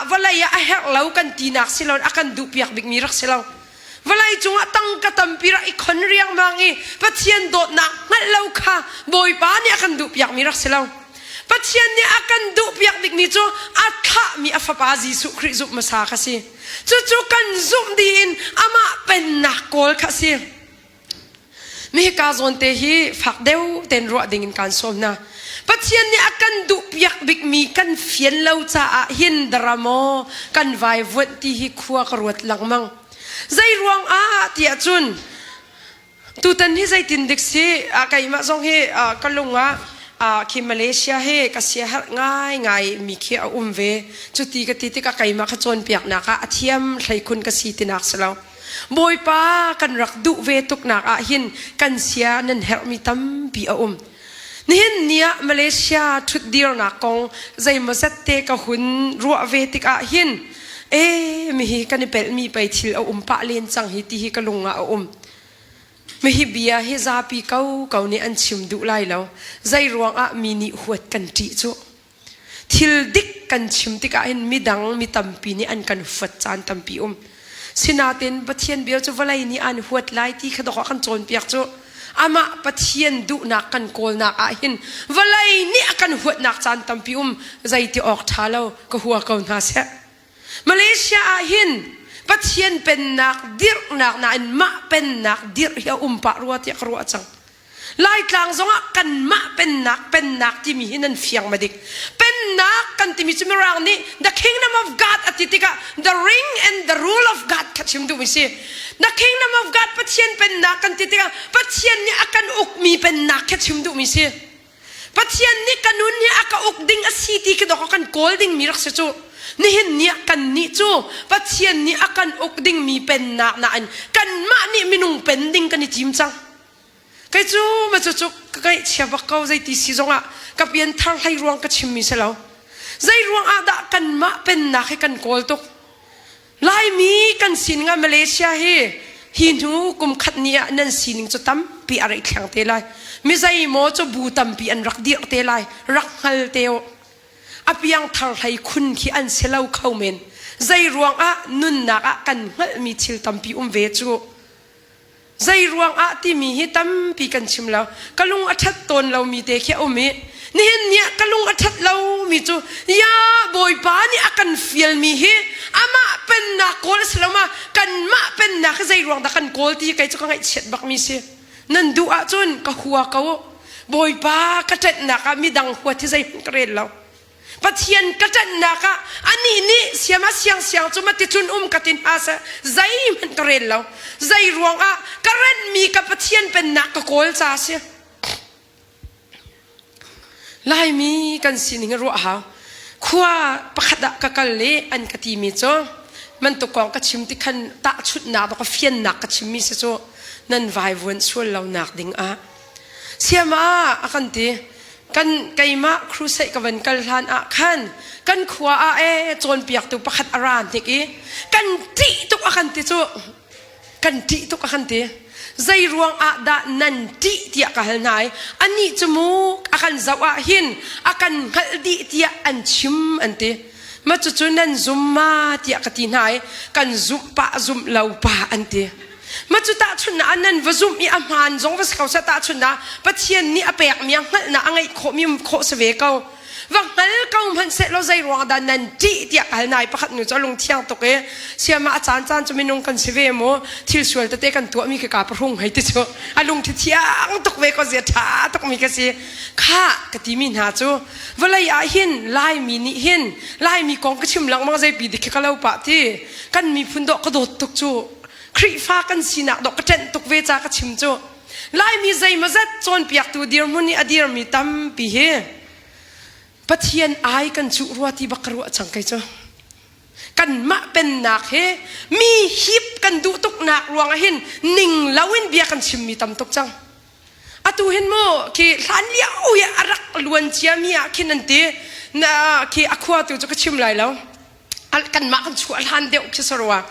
vawlei ah a herh lo kan tinak si lo a kan duhpiak bikmi rak si lo. Vawlei cungah tangka tampi rak i khon riangmang i Pathian dawtnak hngalh lo kha Bawipa nih a kan duhpiakmi rak si lo. Pathian nih a kan duhpiak bikmi cu a thlahmi a fapa Jesuh Khrih zumh hmasa kha si. Cucu kan zumh dih in amah pennak kawl kha si. Mihika zawn te hi fak deuh tein ruah ding in kaan sawm hna. Pathian nih a kan duhpiak bikmi kan fian lo caah hin dara maw kan vaivuanh ti hi khua ka ruat lengmang. Zei ruang ah tiah cun tutan hi zeitin dik si keimah zong hi ka lung ah khi Malaysia hi ka siaherh ngaingai mi khi a um ve. Cuti ka ti tikah keimah kha cawnpiaknak ah a thiam hleikhun ka si tinak si lo. Bawipa kan rak duh ve tuknak ah hin kan sia nan herhmi tampi a um. Nihin ni ah Malaysia ṭhutdirnak kong zeimawzat te ka hun ruah ve tikah hin e mihi kan i pelhmi pei thil a um pah len cang hi ti hi ka lung ah a um. Mihi bia hi zapi ko ko nih an chim duh lai lo. Zei ruangah mi nih huat kan ṭih cu. Thil dik kan chim tikah hin midang mi tampi nih an kan huat caan tampi um. Sinain Pathian bia cu vawlei nih an huat lai ti kha dawh ah kan cawnpiak cu. Amah Pathian duhnak kan kawlnak ah hin vawlei nih a kan huatnak caan tampi um. Zeiti awk ṭha lo ka hua ko hna seh. Malaysia ah hin Pathian pennak dirhnak nain mah pennak dirh hi a um pah rua tiah ka ruah cang. Laitlang zongah kanmah pennak pennak timi hi nan fiang ma dik. Pennak kan timi cu Mirang nih the kingdom of God a ti tikah the ring and the rule of God kha chim duhmi si. The kingdom of God Pathian pennak kan ti tikah Pathian nih a kan ukmi pennak kha chim duhmi si. Pathian nih ka nun hi a ka uk ding a si ti khi dawk kan kawl dingmi rak si cu. Nihin ni ah kan nih cu Pathian nih a kan uk dingmi pennak nain kanmah nih minung pen ding kan i tim cang. Kei cu ma cu cu ka ngaihchia bak ko zeiti si zongah ka pianthar hlei ruang ka chimmi si lo. Zei ruang ah dah kanmah pennak hi kan kawl tuk. Laimi kan sining ah Malaysia hi hi hnu kum khat ni ah nan sining cu tampi a rei thleng te lai. Mi zeimaw cu bu tampi an rak dirh te lai. Rak hngal te u. A piangthar hlei khun khi an si lo kho men. Zei ruang ah nunnak ah kan hngalhmi thil tampi um ve cu. Zei ruangah timi hi tampi kan chim lo. Ka lung a ṭhat tawn lomi te khi a um i nihin ni ah ka lung a ṭhat lomi cu ya Bawipa nih a kan fialmi hi amah pennak kawl a si lo ma kanmah pennak hi zei ruang dah kan kawl ti kei cu ka ngaihchiat bakmi si. Nan duh ahcun ka hua ko. Bawipa ka ṭanhnak ah midang huat hi zeihmanh ka rel lo. Pathian ka ṭanhnak ah anih nih siama siangsiang cu maticun um ka ti hna seh zeihmanh ka rel lo. Zei ruangah ka renhmi ka Pathian pennak ka kawl ca a si. Laimi kan sining hi ruah hau. Khua pakhat ah ka kal i an ka timi cu mantuk kong ka chim ti khan tahchunhnak ka fiannak ka chimmi si cu nan vaivuan sual lonak ding ah siama a kan ti kan keimah crusade ka van kal hlan ah khan kan khua ah e cawnpiaktu pakhat a ra hnik i kan ṭih tuk a kan ti cu kan ṭih tuk a kan ti zei ruang ah dah nan ṭih tiah ka hal hna i anih cu mu a kan zoh ah hin a kan hngalh dih tiah an chim an ti ma cucu nan zum ma tiah ka ti hna i kan zumh pah zumh lo pa an ti Ma cu tahchunhnak ah nan va zumh i a hmaan zong va si ko seh tahchunhnak Pathian nih a pekmi a hngalhnak a ngeih khawhmi um khawh si ve ko. Va hngal ko hmanh seh law zei ruang dah nan ṭih tiah ka hal nai pakhat nu cu a lung thiang tuk i siama a caan caan cu minung kan si ve mu thil sual tete kan tuahmi khi ka pahrung hei ti cu a lungthi thiang tuk ve ko zia ṭha tukmi ka si kha ka timi hna cu vawlei ah hin Laimi nih hin Laimi kong ka chim lengmang zeipi dik khi ka lo pah ti kan miphun dawh ka dawt tuk cu Khrihfa kan sinak dawh ka ṭenh tuk ve ca ka chim cu Laimi zeimawzat cawnpiaktu dirhmun i a dirmi tampi hi Pathian ai kan cuh rua ti bak ka ruah cang kei cu. Kanmah pennak hi mi hip kan duh tuknak ruangah hin ning loin bia kan chimmi tam tuk cang. Atu hin mu khi hlan lio i a rak luan ciami ah khin an ti na khi a khua tu cu ka chim lai lo. Kanmah kan chuah hlan deuh khi sarua.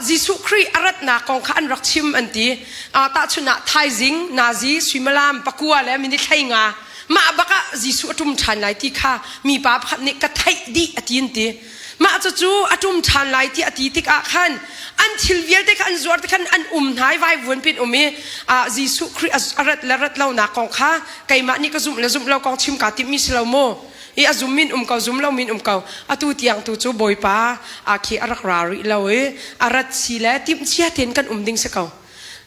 Jesuh Khrih a ratnak kong kha an rak chim an ti. Tahchun ah thaizing, nazi, suimilam, pakua le minute thlei nga mah bak ah Jesuh a ṭum ṭhan lai ti kha mipa pakhat nih ka theih dih a ti an ti. Mah cucu a ṭum ṭhan lai ti a ti tikah khan an thil vialte kha an zuar ti khan an um hna i vaivuan pin um i Jesuh Khrih a rat le rat lonak kong kha keimah nih ka zumh le zumh lo kong chim kaa timhmi si lo mu. I a zum min um ko zum lo min um ko atu tiang tu cu Bawipa a khi a rak ra rih lo i a rat si le timhcia tein kan um ding si ko.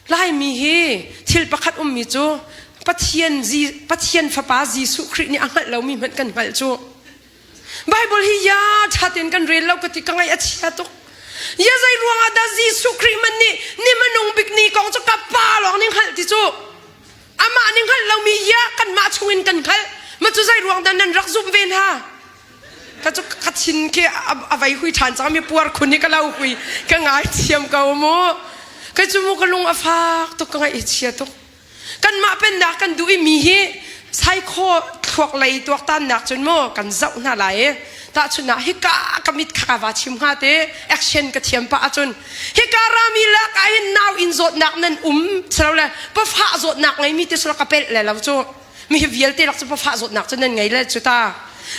Laimi hi thil pakhat ummi cu. Pathian Pathian Fapa Jesuh Khrih nih a hngalh lomi hmanh kan hngalh cu. Bible hi ya ṭha tein kan rel lo ka ti ka ngaih a chia tuk. Ya zei ruangah dah Jesuh Khrih man nih ni hmanung bik ni kong cu ka pa lawng nih hngalh ti cu. Amah nih hngalh lomi ya kanmah chungin kan hngalh. Ma cu zei ruang dah nan rak zumh ve hna? Ka cu ka thin khi a vei hui ṭhan cang mi puar khun hi ka lo hui ka ngai thiam ko mu. Kai cu mu ka lung a fak tuk ka ngaih a chia tuk. Kanmah pennak kan duh i mi hi saikhaw thluak lei tuaktannak cun mu kan zoh hna lai i tahchunhnak hika ka mit kha va chim hnga te action ka thiam pah ahcun hika rami lak ah hin nau in zawtnak nan um silole pafah zawtnak ngeimi te sila ka pelh le lo cu mi hi vialte lak cu pafah zawtnak cu nan ngei le cu ta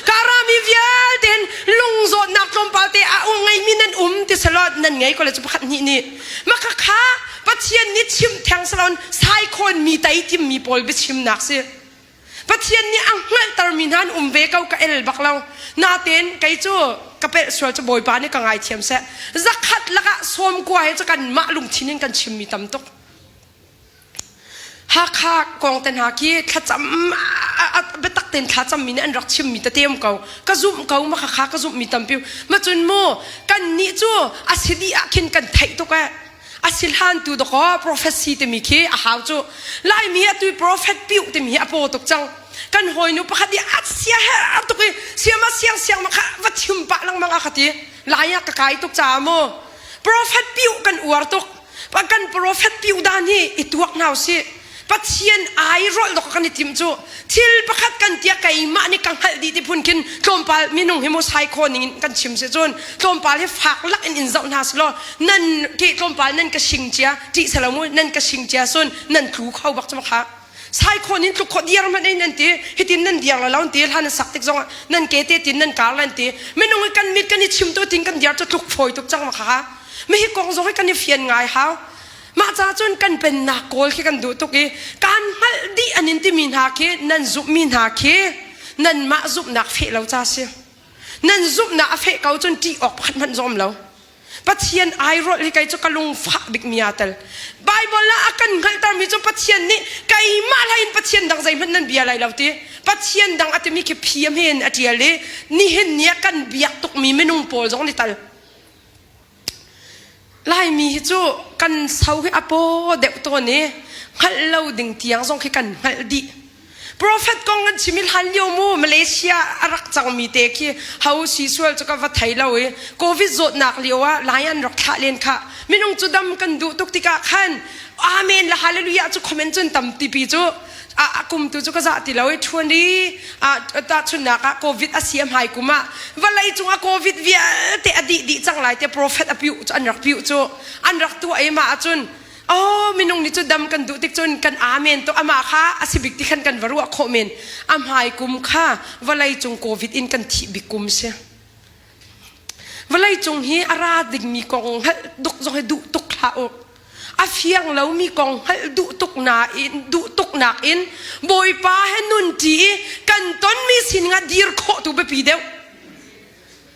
ka rami vialte hin lung zawtnak tlawmpal te a ngeimi nan um ti selaw nan ngei ko le cu pakhat hnih nih maka kha Pathian nih chim theng salon saikhawn mi tei timmi pawl biachimnak si Pathian nih a hngalhtermi hna an um ve ko ka el bak lo natein kei cu ka pelh sual cu Bawipa nih ka ngaithiam seh zakhat lakah sawmkua he cu kanmah lungthin in kan chimmi tam tuk Hakha kong te hna khi thlacam biatak tein thlacam mi nih an rak chimmi tete um ko ka zumh ko ma khakha ka zumh mi tampi ma cun mu kan nih cu a si dih ah khin kan theih tuk eh a si hlan tu dakaw prophecy timi khi a hau cu laimi atu prophet piu timi hi a paw tuk cang kan hawinu pakhat i a sia her tuk i siama siang siang ma kha va chim pah lengmang a ka ti lai ah ka kai tuk caah mu prophet piu kan uar tuk kan prophet piu dan hi i tuak hna usih Pathian ai rolh dok kan i tim cu thil pakhat kan tia keimah nih ka hngalh dih ti phun khin tlawmpal minung hi mu sai kho ning in kan chim si cun tlawmpal hi fak lak in in zoh hna selaw nan ke tlawmpal nan ka sing cia ṭih selo mu nan ka sing cia sun nan tlu kho bak cu kha sai kho nin tluk kho diar hmanh in nan ti hitin nan diar la lo ti hlan nan sak tik zong nan ke te tin nan kar lan ti minung hi kan mit kan i chim tu tin kan diar cu tluk fawi tuk cang ma kha mi hi kong zong hi kan i fian ngai hau mah ca cun kan pennak kawl khi kan duh tuk i kan hngalh dih an in timi hna khi nan zumhmi hna khi nanmah zumhnak feh lo ca si nan zumhnak a feh ko cun ṭih awk pakhat hmanh zong um lo Pathian airolh hi kei cu ka lungfah bikmi aa tel. Bible ah a kan hngalhtermi cu Pathian nih keimah hlei in Pathian dang zeihmanh nan bia lai lo ti. Pathian dang a timi khi phiam hin a ṭial i nihin ni ah kan biak tukmi minung pawl zong nih tal. Laimi hi cu kan so hi a paw deuh tawn i hngalh lo ding tiang zong khi kan hngalh dih. Prophet kong an chim i hlan lio mu Malaysia a rak cangmi te khi ho si sual cu ka va thei lo i Covid zawtnak lio ah lai an rak thlah len kha minung cu dam kan duh tuk tikah khan amen le hallelujah cu comment cun tam tipi cu a kum tu cu ka zah ti lo i ṭhuan i tahchunnak ah Covid a si a hmai kum ah vawlei cung ah Covid vialte a dih dih cang lai te prophet a piu cu an rak piu cu an rak tuah i mah ahcun Oh minung nih cu dam kan duh tik cun kan amen to amah kha a si bik ti khan kan va ruah khawh men a hmai kum kha vawlei cung covid in kan thih bik kum si vawlei cung hi a ra dingmi kong hngalh duk zong hi duh tuk hlah u a fiang lomi kong hngalh duh tuk na in duh tuk nak in bawipa he nun ṭi i kan tonmi sining ah dir khawh tu biapi deuh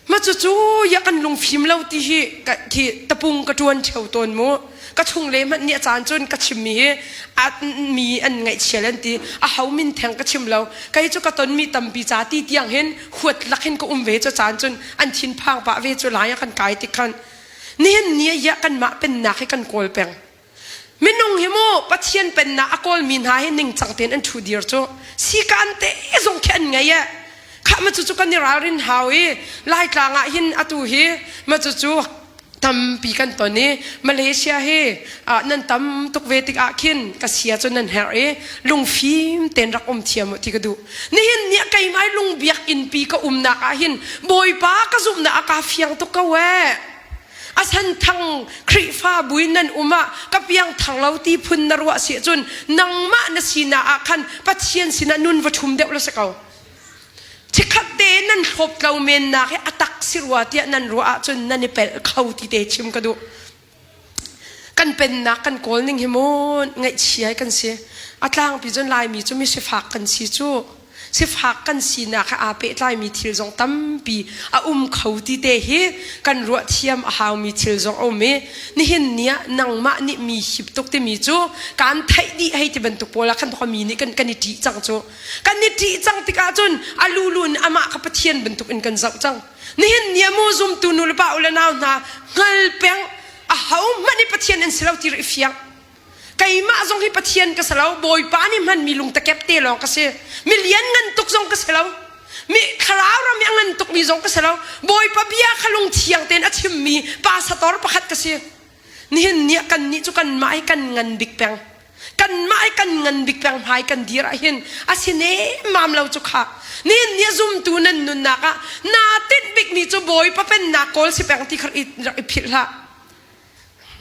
Ma cucu ya kan lungfim lo ti hi ka khi tapung ka ṭuan ṭheo tawn mu. Ka chung le hmanh nih a caan cun ka chimmi hi a mi an ngaihchia an ti. A ho min theng ka chim lo. Kei cu ka tonmi tampi ca ti tiang hin huat lak hin ka um ve cu caan cun an thinphang pah ve cu lai ah kan kai tik khan. Nihin ni ah ya kanmah pennak hi kan kawl peng. Minung hi mu Pathian pennak a kawlmi hna hi ningcang tein an ṭhu dir cu sikaan te zong khi an ngei eh. Khah ma cucu kan i ralrin hau i Laitlang ah hin atu hi ma cucu tampi kan ton i Malaysia hi ah nan tam tuk ve tik ah khin ka sia cu nan herh i lungfim tein rak um thiam u ti ka duh. Nihin ni ah keimah lungbiak innpi ka umnak ah hin Bawipa ka zumhnak a ka fiang tuk ko eh. A santhang Khrihfabu in nan um ah ka piangthar lo ti phun na ruah si cun nangmah na sinak ah khan Pathian sinah nun va ṭhum deuh la si ko. Chikkhat te nan hlawp tlo mennak hi a tak si rua tiah nan ruah ahcun nan i pelh kho ti te chim ka duh. Kan pennak kan kawl ning hi mu ngaihchia kan si. A tlangpi cun Laimi cu mi sifak kan si cu. Sifak kan sinak he aa pehtlaimi thil zong tampi a um kho ti te hi kan ruah thiam a haumi thil zong a um i nihin ni ah nangmah nih mi hip tuk timi cu kan theih dih hei ti bantuk pawl ah khan mi nih kan kan i ṭih cang cu. Kan i ṭih cang tikah cun a lulu in amah kha Pathian bantuk in kan zoh cang. Nihin ni ah mu zumtu nu le pa u le nau hna hngal peng a ho hmanh i Pathian an si lo ti ri fiang. Keimah zong hi Pathian ka si lo, Bawipa nih hmanmi lungtakep te lawng ka si. Mi lian ngan tuk zong ka si lo. Mi thlarau ram i a ngan tukmi zong ka si lo. Bawipa bia kha lungthiang tein a chimmi pastor pakhat ka si. Nihin ni ah kannih cu kanmah hi kan ngan bik peng. Kanmah hi kan ngan bik peng hmai kan dir ah hin a si nemmam lo cu kha. Nihin ni ah zumtu nan nunnak ah naa tinh bikmi cu Bawipa pennak kawl si peng ti kha rak i philh hlah.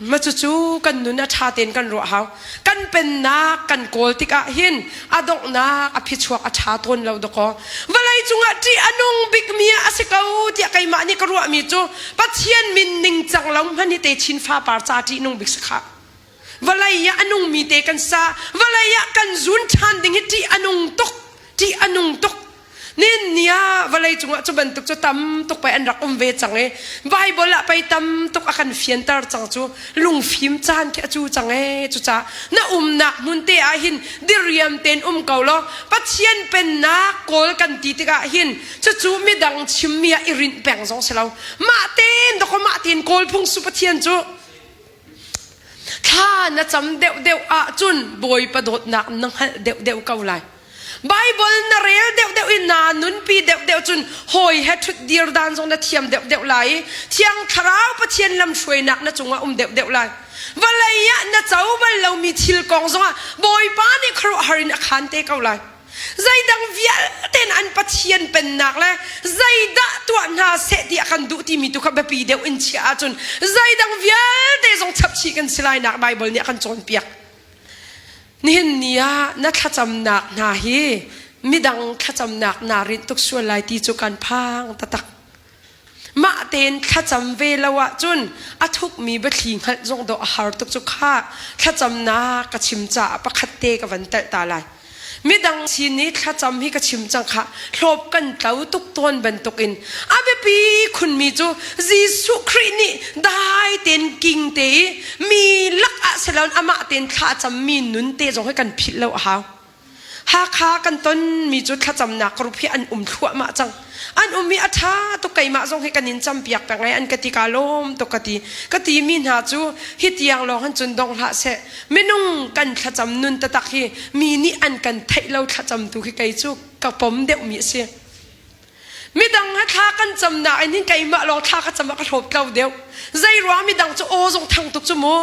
Ma cucu kan nun a ṭha tein kan ruah hau. Kan pennak kan kawl tikah hin a donghnak a phichuak a ṭha tawn lo dakaw. Vawlei cungah ṭih a nung bikmi ah a si ko tiah keimah nih ka ruahmi cu Pathian min ningcang lo hmanh hi techin fapar ca ṭih nung bik si khah. Vawlei ah a nungmi te kan sa. Vawlei ah kan zun ṭhan ding hi ṭih a nung tuk. Ṭih a nung tuk. Nin ni ah vawlei cungah cu bantuk cu tam tuk pei an rak um ve cang i Bible ah pei tam tuk a kan fianter cang cu lungfim caan khi a cu cang ee cucaah na umnak hmun te ah hin diriam tein um ko law Pathian pennak kawl kan ti tikah hin cucu midang chimmi ah i rinh peng zong si lo mah tein dakaw mah tein kawl phung su Pathian cu Thla na cam deuhdeuh ahcun Bawipa dawtnak na hngalh deuhdeuh ko lai. Bible na rel deuhdeuh i naa nunpi deuhdeuh cun hawi he ṭhutdir dan zong na thiam deuhdeuh lai i Thiang Thlarau Pathian lamhruainak na cungah um deuhdeuh lai. Vawlei ah na co bal lomi thil kong zongah Bawipa nih khuaruahhar in a khaan te ko lai. Zeidang vialte in an Pathian pennak le zeidah tuah hna seh ti a kan duh timi tu kha biapi deuh in chiah ahcun zeidang vialte zong chapchih kan si lai nak Bible nih a kan cawnpiak. Nihin ni ah na thlacamnak hna hi midang thlacamnak naa rinh tuk sual lai ti cu kan phang taktak. Mah tein thlacam ve lo ahcun a thukmi biathli hngalh zong dawh a har tuk cu khah. Thlacamnak ka chim caah pakhat te ka van telh ta lai. Midang sin i thlacam hi ka chim cang khah. Hlawp kan tlo tuk tawn bantukin a biapi khunmi cu Jesuh Khrih nih dai tein king te i mi lak ah si loin amah tein thla a cammi nun te zong hi kan philh lo a hau. Hakha kan tonmi cu thlacamnak group hi an um thluahmah cang. An um i a ṭha tuk keimah zong hi kan in campiak peng ai an ka ti ka lawm tuk ka ti. Ka timi hna cu hi tiang lawng han cun dong hlah seh. Minung kan thlacam nun taktak hi mi nih an kan theih lo thlacam tu khi kei cu ka pom deuhmi a si. Midang he thla kan cam nain hin keimah lawng thla ka cam ah ka hlawp tlo deuh. Zei ruang midang cu aw zong thang tuk cu mu.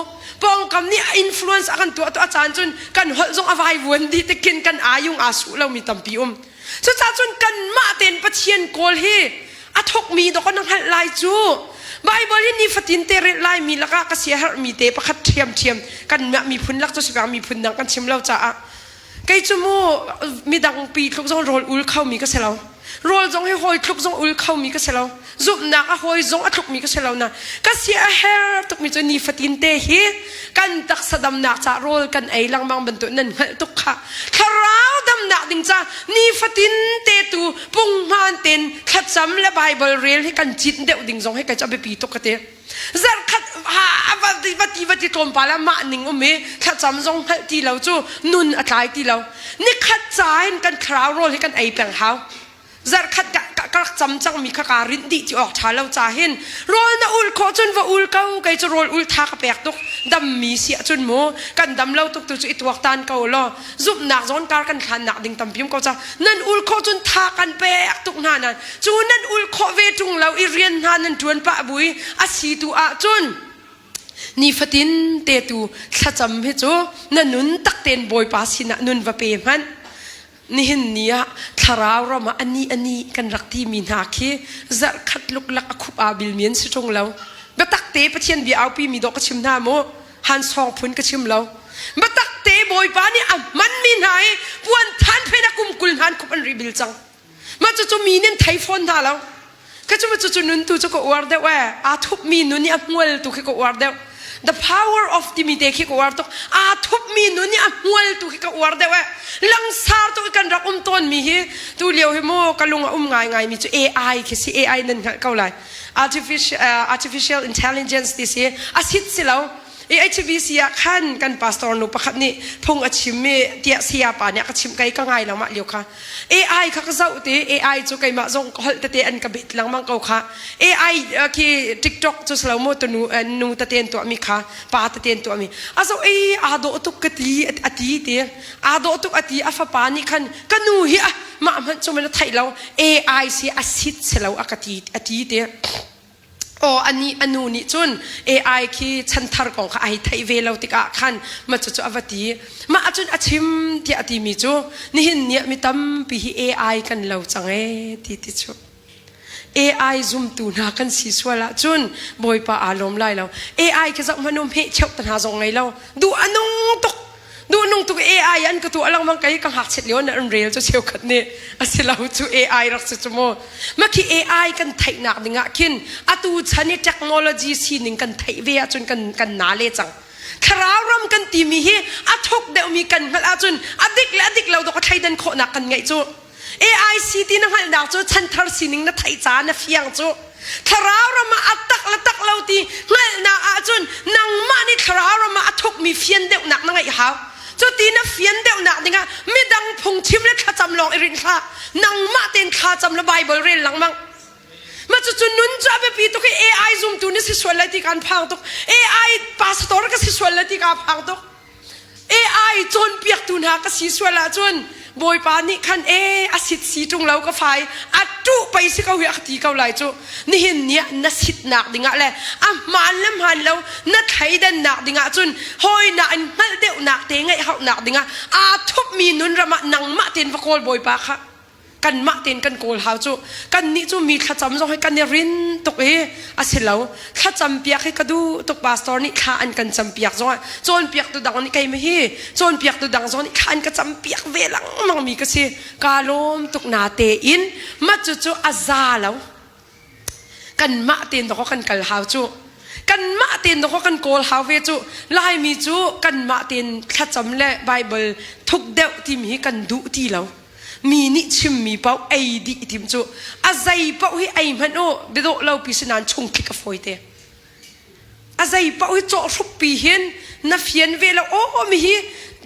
Pawngkam nih a influence a kan tuah tu a caan cun kan holh zong a vaivuan dih tikin kan ayung aa suh lomi tampi um. Cucaah cun kanmah tein Pathian kawl hi a thawkmi dawk na hngalh lai cu. Bible hi nifatin te rel laimi lakah ka siaherhmi te pakhat ṭhiamṭhiam kan miphun lak cu si miphun dang kan chim lo caah Kei cu mu midang pi tluk zong rawl ul khomi ka si lo. Rawl zong hi hawi tluk zong ul khomi ka si lo. Zumhnak a hawi zong a tlukmi ka si lo na. Ka si a her tukmi cu nifatin te hi kan taksa damnak ca rawl kan ei lengmang bantuk nan hngalh tuk kha. Thlarau damnak ding ca nifatin te tu punghman ten thlacam le Bible rel hi kan cit deuh ding zong hi kei cu a biapi tuk ka ti. Zarhkhat va ti va ti va ti tlawmpal ah mah ning um i thlacam zong hngalh ti lo cu nun a tlai ti lo. Nikhat ca in kan thlarau rawl hi kan ei peng hau. Zarhkhat ka ka rak cam cangmi kha kaa rinh dih ti awk ṭha lo ca hin rawl na ul khawh cun va ul ko kei cu rawl ul tha ka pek tuk dammi si ahcun mu kan dam lo tuk tu cu i tuaktan ko law zumhnak zawn kar kan hlannak ding tampi um ko ca nan ul khawh cun tha kan pek tuk hna nan cu nan ul khawh ve ṭung lo i rian hna nan ṭuan pah bui a si tu ahcun nifatin te tu thlacam hi cu na nun tak tein Bawipa sinah nun va pe hmanh nihin ni ah thlarau ram ah ani ani kan rak ti mi hna khi zarhkhat luklak a khup aa bilmi an si ṭung lo biatak te Pathian bia aupi mi dawh ka chim hna mu han sawng phun ka chim lo biatak te Bawipa nih a hmanmi hna i puan than phen a kum 20 hnan khup an ri bil cang mah cucu mi nih an thei fawn hna lo ka cu cucu nun tu cu ka uar deuh ee aa thupmi nun i a hmual tu khi ka uar deuh. The power of timi te khi ka uar tuk. Aa thupmi nun i a hmual tu khi ka uar deuh eh. Langsar tuk i kan rak um tawnmi hi tu lio hi mu ka lung a um ngaingai mi cu AI khi si AI nan hngalh ko lai. Artificial, uh, artificial intelligence ti si a sit si lo. AHBC ah khan kan pastor nu pakhat nih phung a chim i tiah saya pa nih a ka chimh kai ka ngai lengmah lio kha AI kha ka zoh ti AI cu keimah zong ka holh tete an ka bet lengmang ko kha AI khi TikTok cu silo mu tunu nu tete an tuahmi kha pa tete an tuahmi a zoh ei aa dawh tuk ka ti a ti ti aa dawh tuk a ti a fapa nih khan ka nu hi a mah hmanh cu man a theih lo AI si a sit silo a ka ti a ti ti Aw ani a nu nih cun AI khi chanthar kong kha ai theih ve lo tikah khan ma cucu a va ti. Mah ahcun a chim tiah a timi cu nihin ni ah mi tampi hi AI kan lo cang ee ti ti cu. AI zumtu hna kan si sual ahcun Bawipa aa lawm lai lo. AI khi zoh hmanh u hmeh cheuh te hna zong ngei lo. Duh a nung tuk. Duhnung tuk AI an ka tuah lengmang kai ka ngakchiat lio na an rel cu cheukhat nih a si lo cu AI rak si cu mu. Makhi AI kan theihnak ding ah khin atu chan i technology sining kan theih ve ahcun kan kan na le cang. Thlarau ram kan timi hi a thuk deuhmi kan hngalh ahcun a dik le a dik lo dok a thleidan khawhnak kan ngeih cu. AIC ti na hngalhnak cu chanthar sining na theih caah na fiang cu. Thlarau ram ah a tak le tak lo ti hngalhnak ahcun nangmah nih thlarau ram ah a thukmi fian deuhnak na ngeih hau. Cu ti na fian deuhnak dingah midang phungchim le thlacam lawng i rinh hlah. Nangmah tein thlacam le Bible rel lengmang. Mah cucu nun cu a biapi tuk i AI zumtu na si sual lai ti kaan phang tuk. AI pastor ka si sual lai ti kaa phang tuk. AI cawnpiaktu hna ka si sual ahcun Bawipa nih khan e a sit si ṭung lo ka fai a ṭuh pei si ko hi a ka ti ko lai cu nihin ni ah na sitnak dingah le a hmaan le hmaan lo na thleidannak dingah cun hawinak in hngalh deuhnak te ngeih hauhnak dingah aa thupmi nun ram ah nangmah tein va kawl Bawipa kha kanmah tein kan kawl hau cu kannih cu mi thlacam zong hi kan i rin tuk i a si lo thlacam piak hi ka duh tuk pastor nih thla an kan cam piak zong ah cawnpiaktu dang nih keimah hi cawnpiaktu dang zong nih thla an ka cam piak ve lengmang mi ka si ka lawm tuk na tein ma cu cu a za lo kanmah tein dawkaw kan kal hau cu kanmah tein dawkaw kan kawl hau ve cu laimi cu kanmah tein thlacam le bible thuk deuh timi hi kan duh ti lo mi nih chimmi paoh ei dih tim cu a zei paoh hi ei hmanh u biadawh lo pi si nain chungtlik a fawi te A zei paoh hi cawhhruppi hin na fian ve lo aw mi hi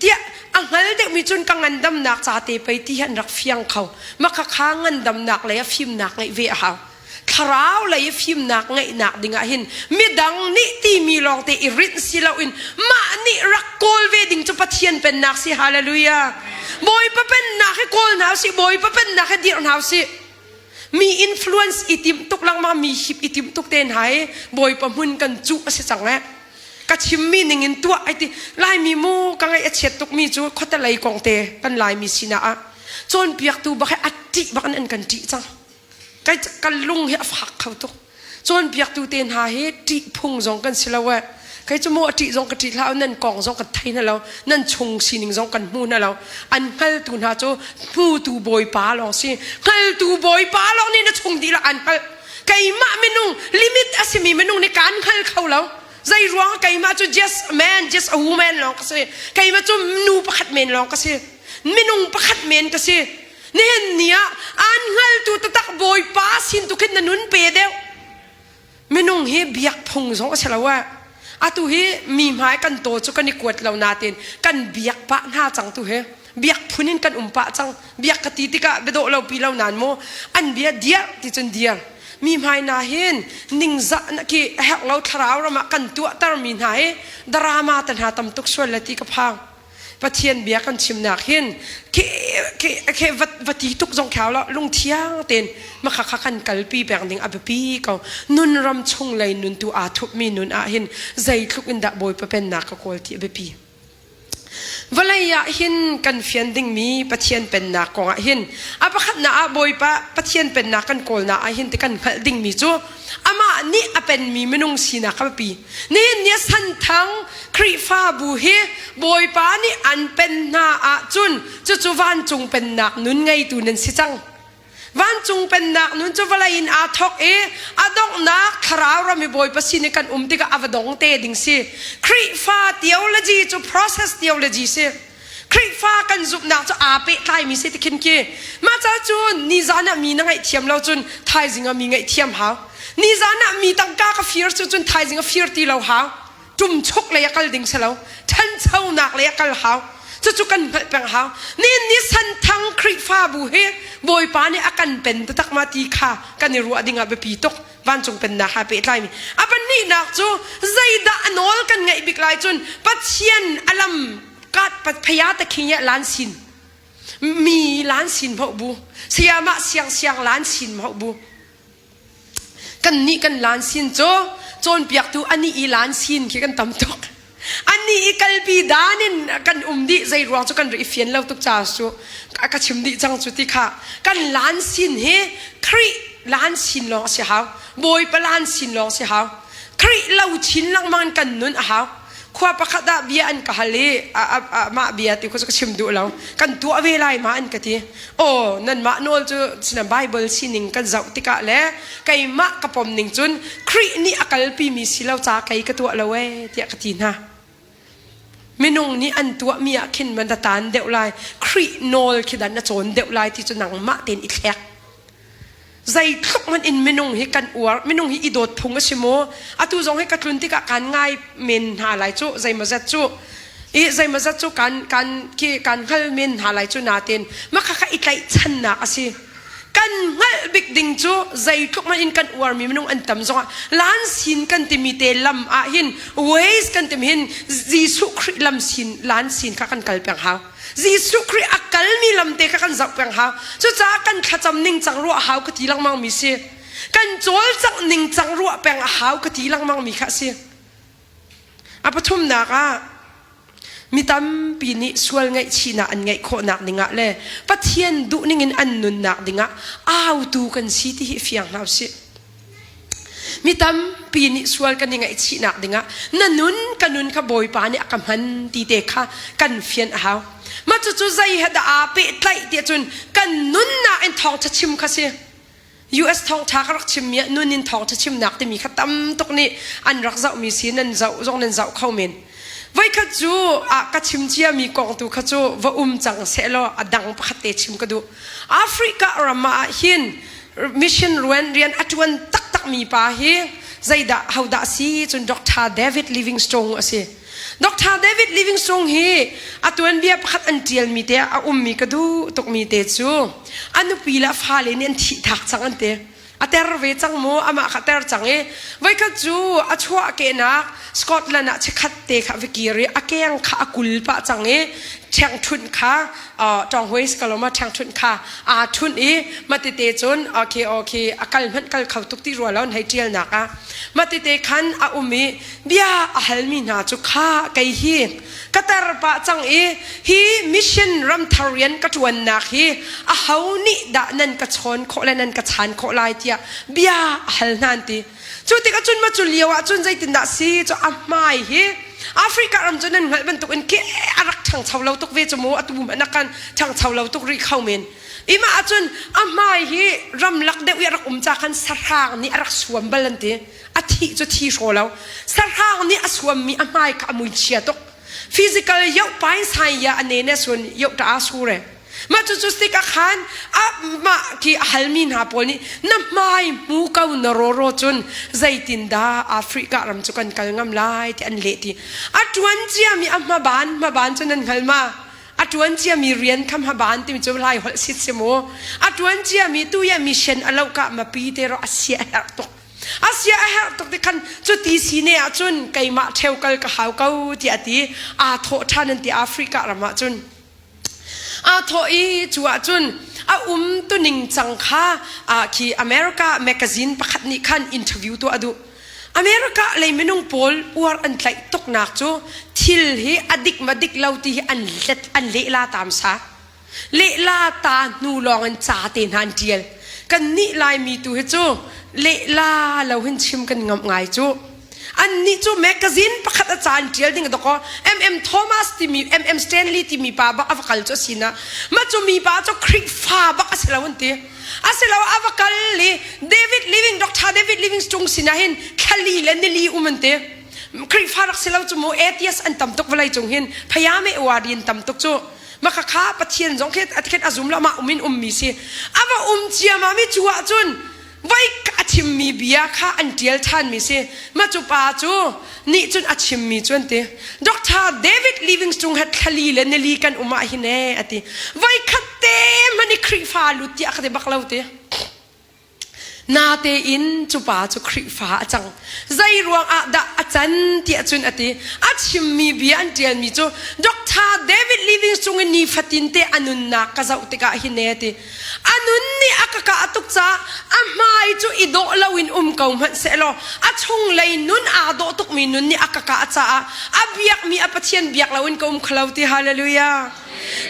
tiah a hngal deuhmi cun ka ngandamnak ca te pei ti hi an rak fiang kho. Makhakha ngandamnak lei ah fimnak ngeih ve a hau. Thlarau lei i fimnak ngeihnak dingah hin midang nih timi lawngte i rinh si loin mah nih rak kawl ve ding cu Pathian pennak si hallelujah. Bawipa pennak hi kawl hna usih Bawipa pennak hi dirh hna usih. Mi influence i timh tuk lengmang mi hip i timh tuk te hna i bawipa hmun kan cuh a si cang eh. Ka chimmi ning in tuah ai ti Laimi mu ka ngaih a chiat tukmi cu khuatelei kong te kan Laimi sinah ah cawnpiaktu bak hi a ṭih bak in an kan ṭih cang. Kai ka lung hi a fak kho tuk. Cawnpiaktu te hna hi ṭih phung zong kan si lo eh. Kei cu maw a ṭih zong ka ṭih hlah nan kong zong kan thei hna lo, nan chung sining zong kan hmu hna lo. An hngaltu hna cu hmutu bawipa lawng si. Hngaltu bawipa lawng nih na chung dihlak an hngalh. Keimah minung limit a simi minung nih kaan hngal kho lo. Zei ruang keimah cu just a man, just a woman lawng ka si. Keimah cu nu pakhat men lawng ka si. Minung pakhat men ka si. Nihin ni ah aan hngaltu taktak Bawipa sin tu khin na nun pe deuh. Minung hi biak phung zong a si lo ah. Atu hi mi hmai kan taw cu kan i kuat lo natin kan biak pah hna cang tu hi. Biak phun in kan um pah cang. Biak ka ti tikah biadawh lo pi lo nan mu. An bia diar ti cun diar. Mi hmai na hin ningzah na ki a herh lo thlarau ram ah kan tuahter mi hna hi drama te hna tam tuk sual le ti ka phang. Pathian bia kan chimnak hin khi khi khi va va ti tuk zong khyau lo lungthiang tein makha kha kan kalpi peng ding a biapi ko nun ram chung lei nun tu aa thupmi nun ah hin zeitluk in dah Bawipa pennak ka kawl ti a biapi vawlei ah hin kan fian dingmi Pathian pennak kong ah hin a pakhatnak ah Bawipa Pathian pennak kan kawlnak ah hin ti kan hngalh dingmi cu amah nih a penmi minung sinak a biapi Nihin ni santhang Khrihfabu hi Bawipa nih an pen hna ahcun cucu vancung pennak nun ngeitu nan si cang. Vancung pennak nun cu vawlei in aa thawk i a donghnak thlarau ram i Bawipa sin i kan um tikah a va dong te ding si. Khrihfa theology cu process theology si. Khrihfa kan zumhnak cu aa pehtlaimi si ti khin khi. Mah ca cun nizan ah mi na ngaihthiam lo cun thaizing ah mi ngaihthiam hau. Nizan ah mi tangka ka fir cu cun thaizing a fir ti lo hau. Ṭumchuk lei a kal ding si lo. Ṭhanchonak lei a kal hau. Cucu kan hngalh peng hau. Nihin ni Santhang Khrihfabu hi Bawipa nih a kan pen taktak ma ti kha kan i ruah ding ah biapi tuk. Vancung pennak ha pehtlaimi. A pahnihnak cu zeidah a nawl kan ngeih bik lai cun Pathian a lam kat phaya ta khi lan sin mi lan sin mho bu sayamah siang siang lan sin mho bu kan nih kan lan sin cu cawnpiaktu ani i lan sin khi kan tam tuk ani i kalpi dan in kan um dih zei ruang cu kan ri i fian lo tuk ca cu ka chim dih cang cu ti kha kan lan sin hi Khrih lan sin lawng a si hau Bawipa lan sin lawng si hau Khrih lo chin lengmang in kan nun a hau khua pakhat ah bia an ka hal i mah bia ti kha cu ka chim duh lo kan tuah ve lai ma an ka ti aw nanmah nawl cu sina Bible sining kan zoh tikah le keimah ka pom ning cun Khrih nih a kalpi mi si lo ca kei ka tuah lo ee tiah ka ti hna minung nih an tuahmi ah khin man taan deuh lai Khrih nawl khi dan na cawn deuh lai ti cu nangmah tein i thlek Zeitluk hmanh in minung hi kan uar, minung hi i dawt phung a si maw? Atu zong hi ka tlun tikah kaan ngai men hna lai cu, zeimawzat cu. I zeimawzat cu kan kan khi kan hngal men hna lai cu natin mah kha i tlaihchannak a si. Kan hngalh bik ding cu zeitluk hmanh in kan uarmi minung an tam zongah lan sin kan timi te lam ah hin ways kan timi hin Jesuh Khrih lam sin lan sin kha kan kal peng hau. Jesuh Khrih a kalmi lam te kha kan zoh peng hau. Cucaah kan thlacam ningcang ruah hau ka ti lengmang mi si. Kan cawlcangh ningcang ruah peng a hau ka ti lengmang mi kha a si. A pathumnak ah mi tampi nih sual ngaihchihnak an ngeih khawhnak dingah le Pathian duh ningin an nunnak dingah autu kan si ti hi fiang hna usih. Mi tampi nih sual kan i ngaihchihnak dingah na nun ka nun kha Bawipa nih a ka hman ti te kha kan fian a hau. Mah cucu zei he dah aa pehtlaih tiah cun kan nunnak in thawngṭha chim kha si. US thawngṭha ka rak chimmi ah nun in thawngṭha chimnak timi kha tam tuk nih an rak zohmi si nan zoh zong nan zoh kho men. Voikhat cu ah ka chim ciami kong tu kha cu va um cang sehlaw a dang pakhat te chim ka duh. Africa ram ah hin mission rian rian a ṭuan taktakmi pa hi zeidah hodah a si cun Dr. David Livingstone a si. Dr. David Livingstone hi a tuanbia pakhat an ṭialmi te ah a ummi ka duh tukmi te cu a nupi le a fale nih an thihthak cang an ti. A ter ve cang mu amah kha ter cang i voikhat cu a chuahkehnak Scotland ah chikkhat te kha va kir i a keng kha a kul pah cang i ṭhengṭhunh kha ṭawnghuai si ko lo ma ṭhengṭhunh kha aa ṭhunh i matete cun okay okay a kal hmanh kal kho tuk ti rua lo an hei ṭialnak ah matete khan a um i bia a halmi hna cu kha kei hi ka tar pah cang i hi mission ramthar rian ka ṭuannak hi aho nih dah nan ka chawn khawh le nan ka chan khawh lai tiah bia a hal hna an ti Cu tikah cun ma cu lio ah cun zeitindah si cu a hmai hi Africa ram cu nan hngalh bantuk in ke a rak ṭhangcho lo tuk ve cu mu atu hmanh a kan ṭhangcho lo tuk rih kho men. Ima ahcun a hmai hi ramlak deuh i a rak um ca khan sahrang nih a rak suam bal an ti. A thih cu thi hraw lo. Sahrang nih a suammi a hmai kha a mui chia tuk. Physical yoh pain sai ya a ne ne sun yoh ta a sure. Mah cucu tik ah khan mah khi a halmi hna pawl nih na hmai hmu ko na rawraw cun zeitindah Africa ram cu kan kal ngam lai ti an leh ti. A ṭuan ciami a hmaban hmaban cu nan hngal ma? A ṭuan ciami rian kha hmaban timi cu lai holh sit si mu. A ṭuan ciami tu ya mission a lo ka mapi te ro a sia a herh tuk. A sia a herh tuk ti khan cuti si ne ah cun keimah ṭheu kal ka hau ko tiah a ti. Aa thawh ṭhan an ti Africa ram ah cun. Aa thawh i cu ahcun a um tuning cang kha khi America magazine pakhat nih khan interview tuah a duh. America lei minung pawl uar an tlaih tuknak cu thil hi a dik ma dik lo ti hi an let an lehla tam sa. Lehla ta hnu lawng in ca te hna an tial. Kan nih Laimi tu hi cu lehla lo hin chim kan ngamh ngai cu. Annih cu magazine pakhat a ca an ṭial ding dawkaw MM Thomas timi MM Stanley timi pa bak a va kal cu a si na. Mah cu mi pa cu Khrihfa bak a si lo an ti. A si lo a va kal i David Living Dr. David Livingstone sinah hin thlali le nili um an ti. Khrihfa rak si lo cu mu atheist an tam tuk vawlei cung hin phayame uari an tam tuk cu. Maka kha Pathian zong khi a khin a zum lo mah um in ummi si. A va um ciamami cu ahcun voi a chimmi bia kha an ṭial ṭhanmi si mah cu pa cu nih cun a chimmi cu an ti Dr. David Livingstone he thlali le nili kan um ah hin ee a ti voi khat te hmanh i Khrihfa lut tiah ka ti bak lo ti natein cu pa cu Khrihfa a cang zei ruang ah dah a can tiah cun a ti a chimmi bia an ṭialmi cu Dr. David Livingstone i nifatin te a nunnak ka zoh tikah hin ee ti A nun nih a ka kah tuk caah a hmai cu i dawh loin um ko hmanh sehlaw a chunglei nun aa dawh tukmi nun nih a ka kah caah a biakmi a Pathian biak loin ka um kholo ti hallelujah.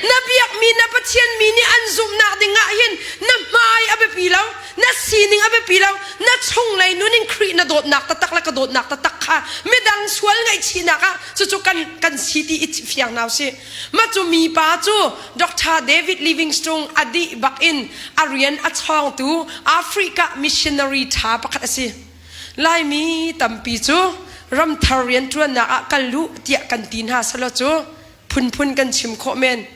Na biakmi na Pathian mi nih an zumhnak ding ah hin na hmai a biapi lo, na sining a biapi lo, na chunglei nun in Khrih na dawtnak taktak le ka dawtnak taktak kha midang sual ngaihchihnak ah cucu kan kan si ti i fiang hna usih. Mah cu mipa cu Dr. David Livingstone a dih bak in a rian a chawngtu Africa missionary ṭha pakhat a si. Laimi tampi cu ramthar rianṭuannak ah kal u tiah kan ti hna selaw cu phunphun kan chim khawh men.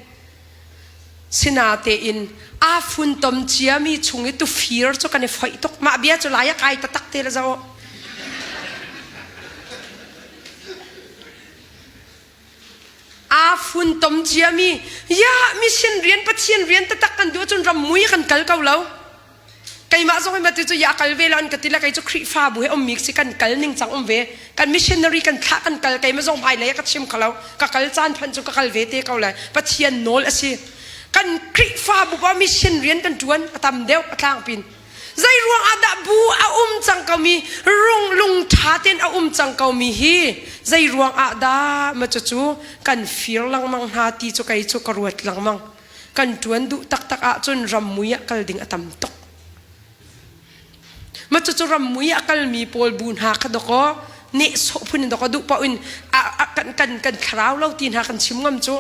Sinatein aa funtom ciami chung i tufir cu kan i foih tuk. Mah bia cu lai a kai taktak te le zoh. Aa funtom ciami ya mission rian Pathian rian taktak kan duh ahcun ram mui kan kal ko lo. Keimah zong hi mati cu ya kal ve lo an ka ti le kei cu Khrihfabu he ummi si kan kal ning cang um ve. Kan missionary kan thlah kan kal keimah zong hmailei ah ka chim kho lo. Ka kal caan phanh cu ka kal ve te ko lai. Pathian nawl a si. Kan Khrihfabu pa mission rian kan ṭuan a tam deuh a tlangpin. Zei ruang ah dah bu a um cang komi rung lung ṭha tein a um cang komi hi zei ruang ah dah ma cucu kan fir lengmang hna ti cu kei cu ka ruat lengmang. Kan ṭuan duh taktak ahcun rammui ah kal ding a tam tuk. Ma cucu rammui ah kalmi pawl bu hna kha dawkaw nehsawh phun in dawkaw duh paoh in kan kan kan thlarau lo ti hna kan chim ngam cu.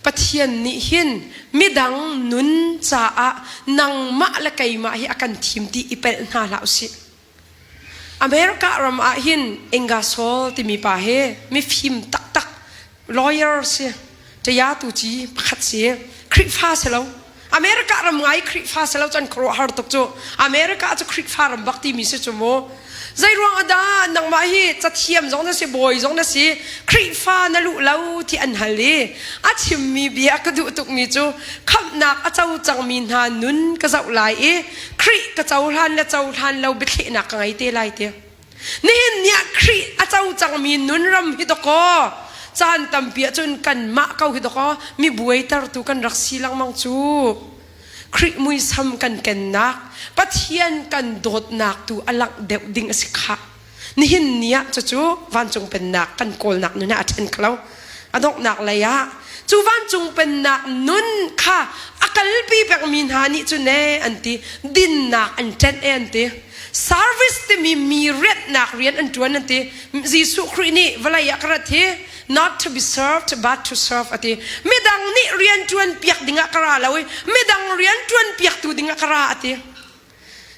Pathian nih hin midang nun caah nangmah le keimah hi a kan thim ti i pelh hna hlah usih. America ram ah hin Ingersoll timi pa hi mifim taktak lawyer si, ṭaya tu ci pakhat si, Khrihfa si lo. America ram ngai Khrihfa si lo cun khuaruahhar tuk cu. America cu Khrihfa ram bak timi si cu mu. Zei ruang ah dah nangmah hi cathiam zong na si, bawi zong na si, Khrihfa na luh lo ti an hal i a chimmi bia ka duh tukmi cu khamhnak a co cangmi hna nun ka zoh lai i Khrih ka cohlan le cohlan lo biathlehnak ka ngei te lai ti. Nihin ni ah Khrih a co cangmi nun ram hi dawkaw caan tampi ahcun kanmah ko hi dawkaw mi buaitertu kan rak si lengmang cu. Khrih muisam kan kennak, Pathian kan dawtnak tu a langh deuh ding a si khah. Nihin ni ah cucu vancung pennak kan kawlnak nun ah a ṭhen kho. A donghnak lei ah cu vancung pennak nun kha a kalpi pengmi hna nih cun ee an ti dinnak an ṭenh ee an ti. Service timi mi rianhnak rian an ṭuan an ti. Jesuh Khrih nih vawlei ah ka rat hi not to be served but to serve a ti. Midang nih rian ṭuan piak dingah ka ra lo i midang rian ṭuan piaktu dingah ka ra a ti.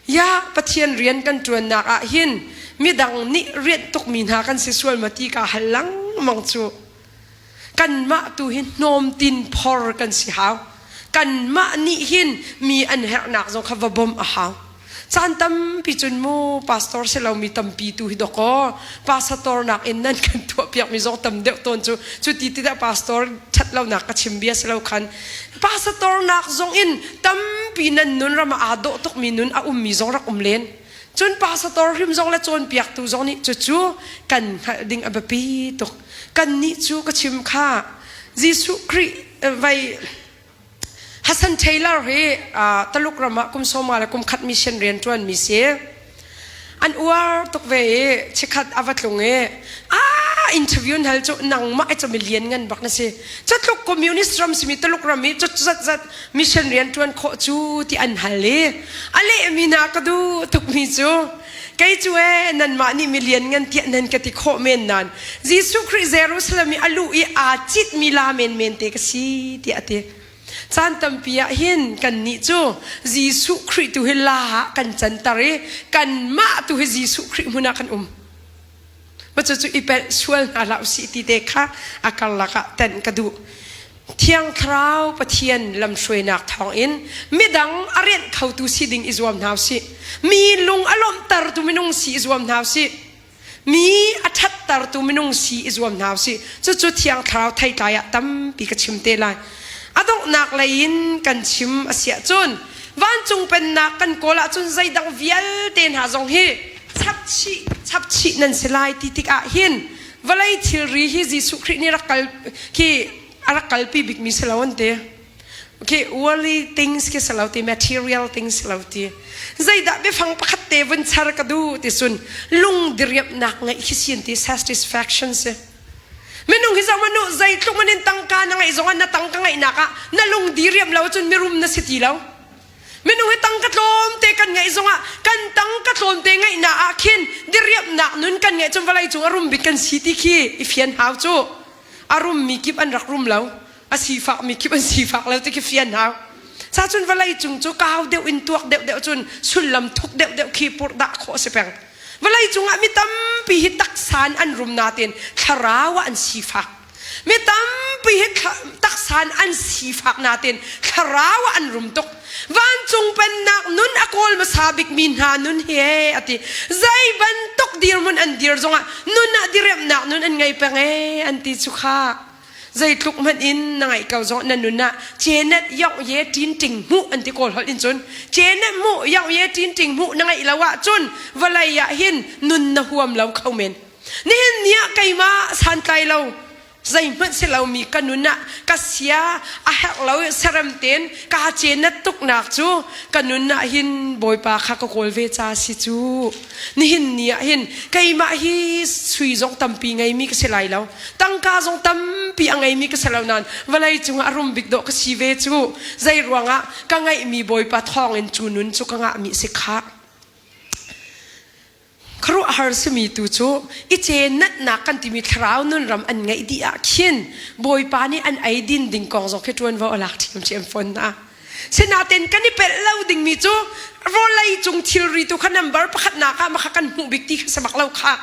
Ya Pathian rian kan ṭuannak ah hin midang nih rianh tukmi hna kan si sual ma ti ka hal lengmang cu. Kanmah tu hi hnawmtin phor kan si hau. Kanmah nih hin mi an herhnak zong kha va bawmh a hau. Caan tampi cun mu pastor si lomi tampi tu hi dawkaw pastor nak in nan kan tuahpiakmi zong tam deuh tawn cu cu ti ti dah pastor ṭhat lonak ka chim bia si lo khan pastor nak zong in tampi nan nun ram ah aa dawh tukmi nun a ummi zong rak um len. Cun pastor hrim zong le cawnpiaktu zong nih cucu kan hngalh ding a biapi tuk. Kannih cu ka chim kha Jesuh Khrih vai Hassan Taylor hi Taluk ram ah kum sawma le kum khat mission rian ṭuan mi si. An uar tuk ve i chikhat a va tlung i ah interview hal cu nangmah i cu mi lian ngan bak na si. Catluk communist ram simi Taluk ram i cut zat zat mission rian ṭuan khawh cu ti an hal i a lehmi hna ka duh tukmi cu. Kei cu ee nanmah nih milian ngan tiah nan ka ti khawh men nain Jesuh Khrih Jerusalem i a luh i aa citmi la menmen te ka si tiah a ti. Caan tampi ah hin kannih cu Jesuh Khrih tu hi la ah kan canter i kanmah tu hi Jesuh Khrih hmun ah kan um. Ma cucu i pelh sual hna hlah usih ti te kha a karlak ah tenh ka duh. Thiang Thlarau Pathian lamhruainak thawngin midang a rianh khotu si ding i zuam hna usih. Mi lung a lawmhtertu minung si i zuam hna usih. Mi a ṭhattertu minung si i zuam hna usih. Cucu Thiang Thlarau theitlai ah tampi ka chim te lai. A donghnak lei in kan chim a si ahcun vancung pennak kan kawl ahcun zeidang vialte hna zong hi chapchih chapchih nan si lai ti tikah hin vawlei thilri hi Jesuh Khrih nih rak kal khi a rak kalpi bikmi si lo an ti. Okay, worldly things khi si lo ti, material things si lo ti. Zeidah biafang pakhat te vun char ka duh ti cun lung diriamhnak ngeih khi si an ti, satisfaction si. Minung hi zoh manu zeitluk man in tangka na ngeih zongah na tangka ngeihnak ah na lung diriamh lo cun mirum na si ti lo. Minung hi tangka tlawmte kan ngeih zongah kan tangka tlawmte ngeihnak ah khin diriamhnak nun kan ngeih cun vawlei cung a rum bik kan si ti khi i fian hau cu. A rummi kip an rak rum lo. A sifakmi kip an sifak lo ti khi fian hau. Sa cun vawlei cung cu kau deuh in tuak deuh deuh cun sullam thuk deuh deuh khi purhdah khawh a si peng. Vawlei cungah mi tampi hi taksa in an rum nain thlarau ah an sifak. Mi tampi hi taksa in an sifak nain thlarau ah an rum tuk. Vancung pennak nun a kawl hmasa bikmi hna nun hi ee a ti. Zei bantuk dirhmun an dir zongah nun ah diremnak nun an ngei peng ee an ti cu kha. Zeitluk hmanh in na ngaih ko zong na nun ah cenet yong ye tin ting hmuh an ti kawl holh in cun cenet hmuh yong ye tin ting hmuh na ngeih lo ahcun vawlei ah hin nun na huam lo kho men. Nihin ni ah keimah santlai lo zeihmanh si lomi ka nun ah ka sia a herh lo serem tein kaa cenat tuknak cu ka nun ah hin Bawipa kha ka kawl ve ca si cu. Nihin ni ah hin keimah hi sui zong tampi ngeimi ka si lai lo tangka zong tampi a ngeimi ka si lo nain vawlei cungah a rum bik dawh ka si ve cu zei ruangah ka ngeihmi Bawipa thawngin cu nun cu ka ngahmi si khah. Khuaruahhar simi tu cu i cenatnak kan timi thlarau nun ram an ngeih dih ah khin Bawipa nih an ei din ding kong zong khi ṭuanvo a lak ṭhiamṭhiam fawn hna. Sinain kan i pelh lo dingmi cu vawlei cung thilri tu kha number pakhatnak ah makha kan hmuh bik ti kha si bak lo kha.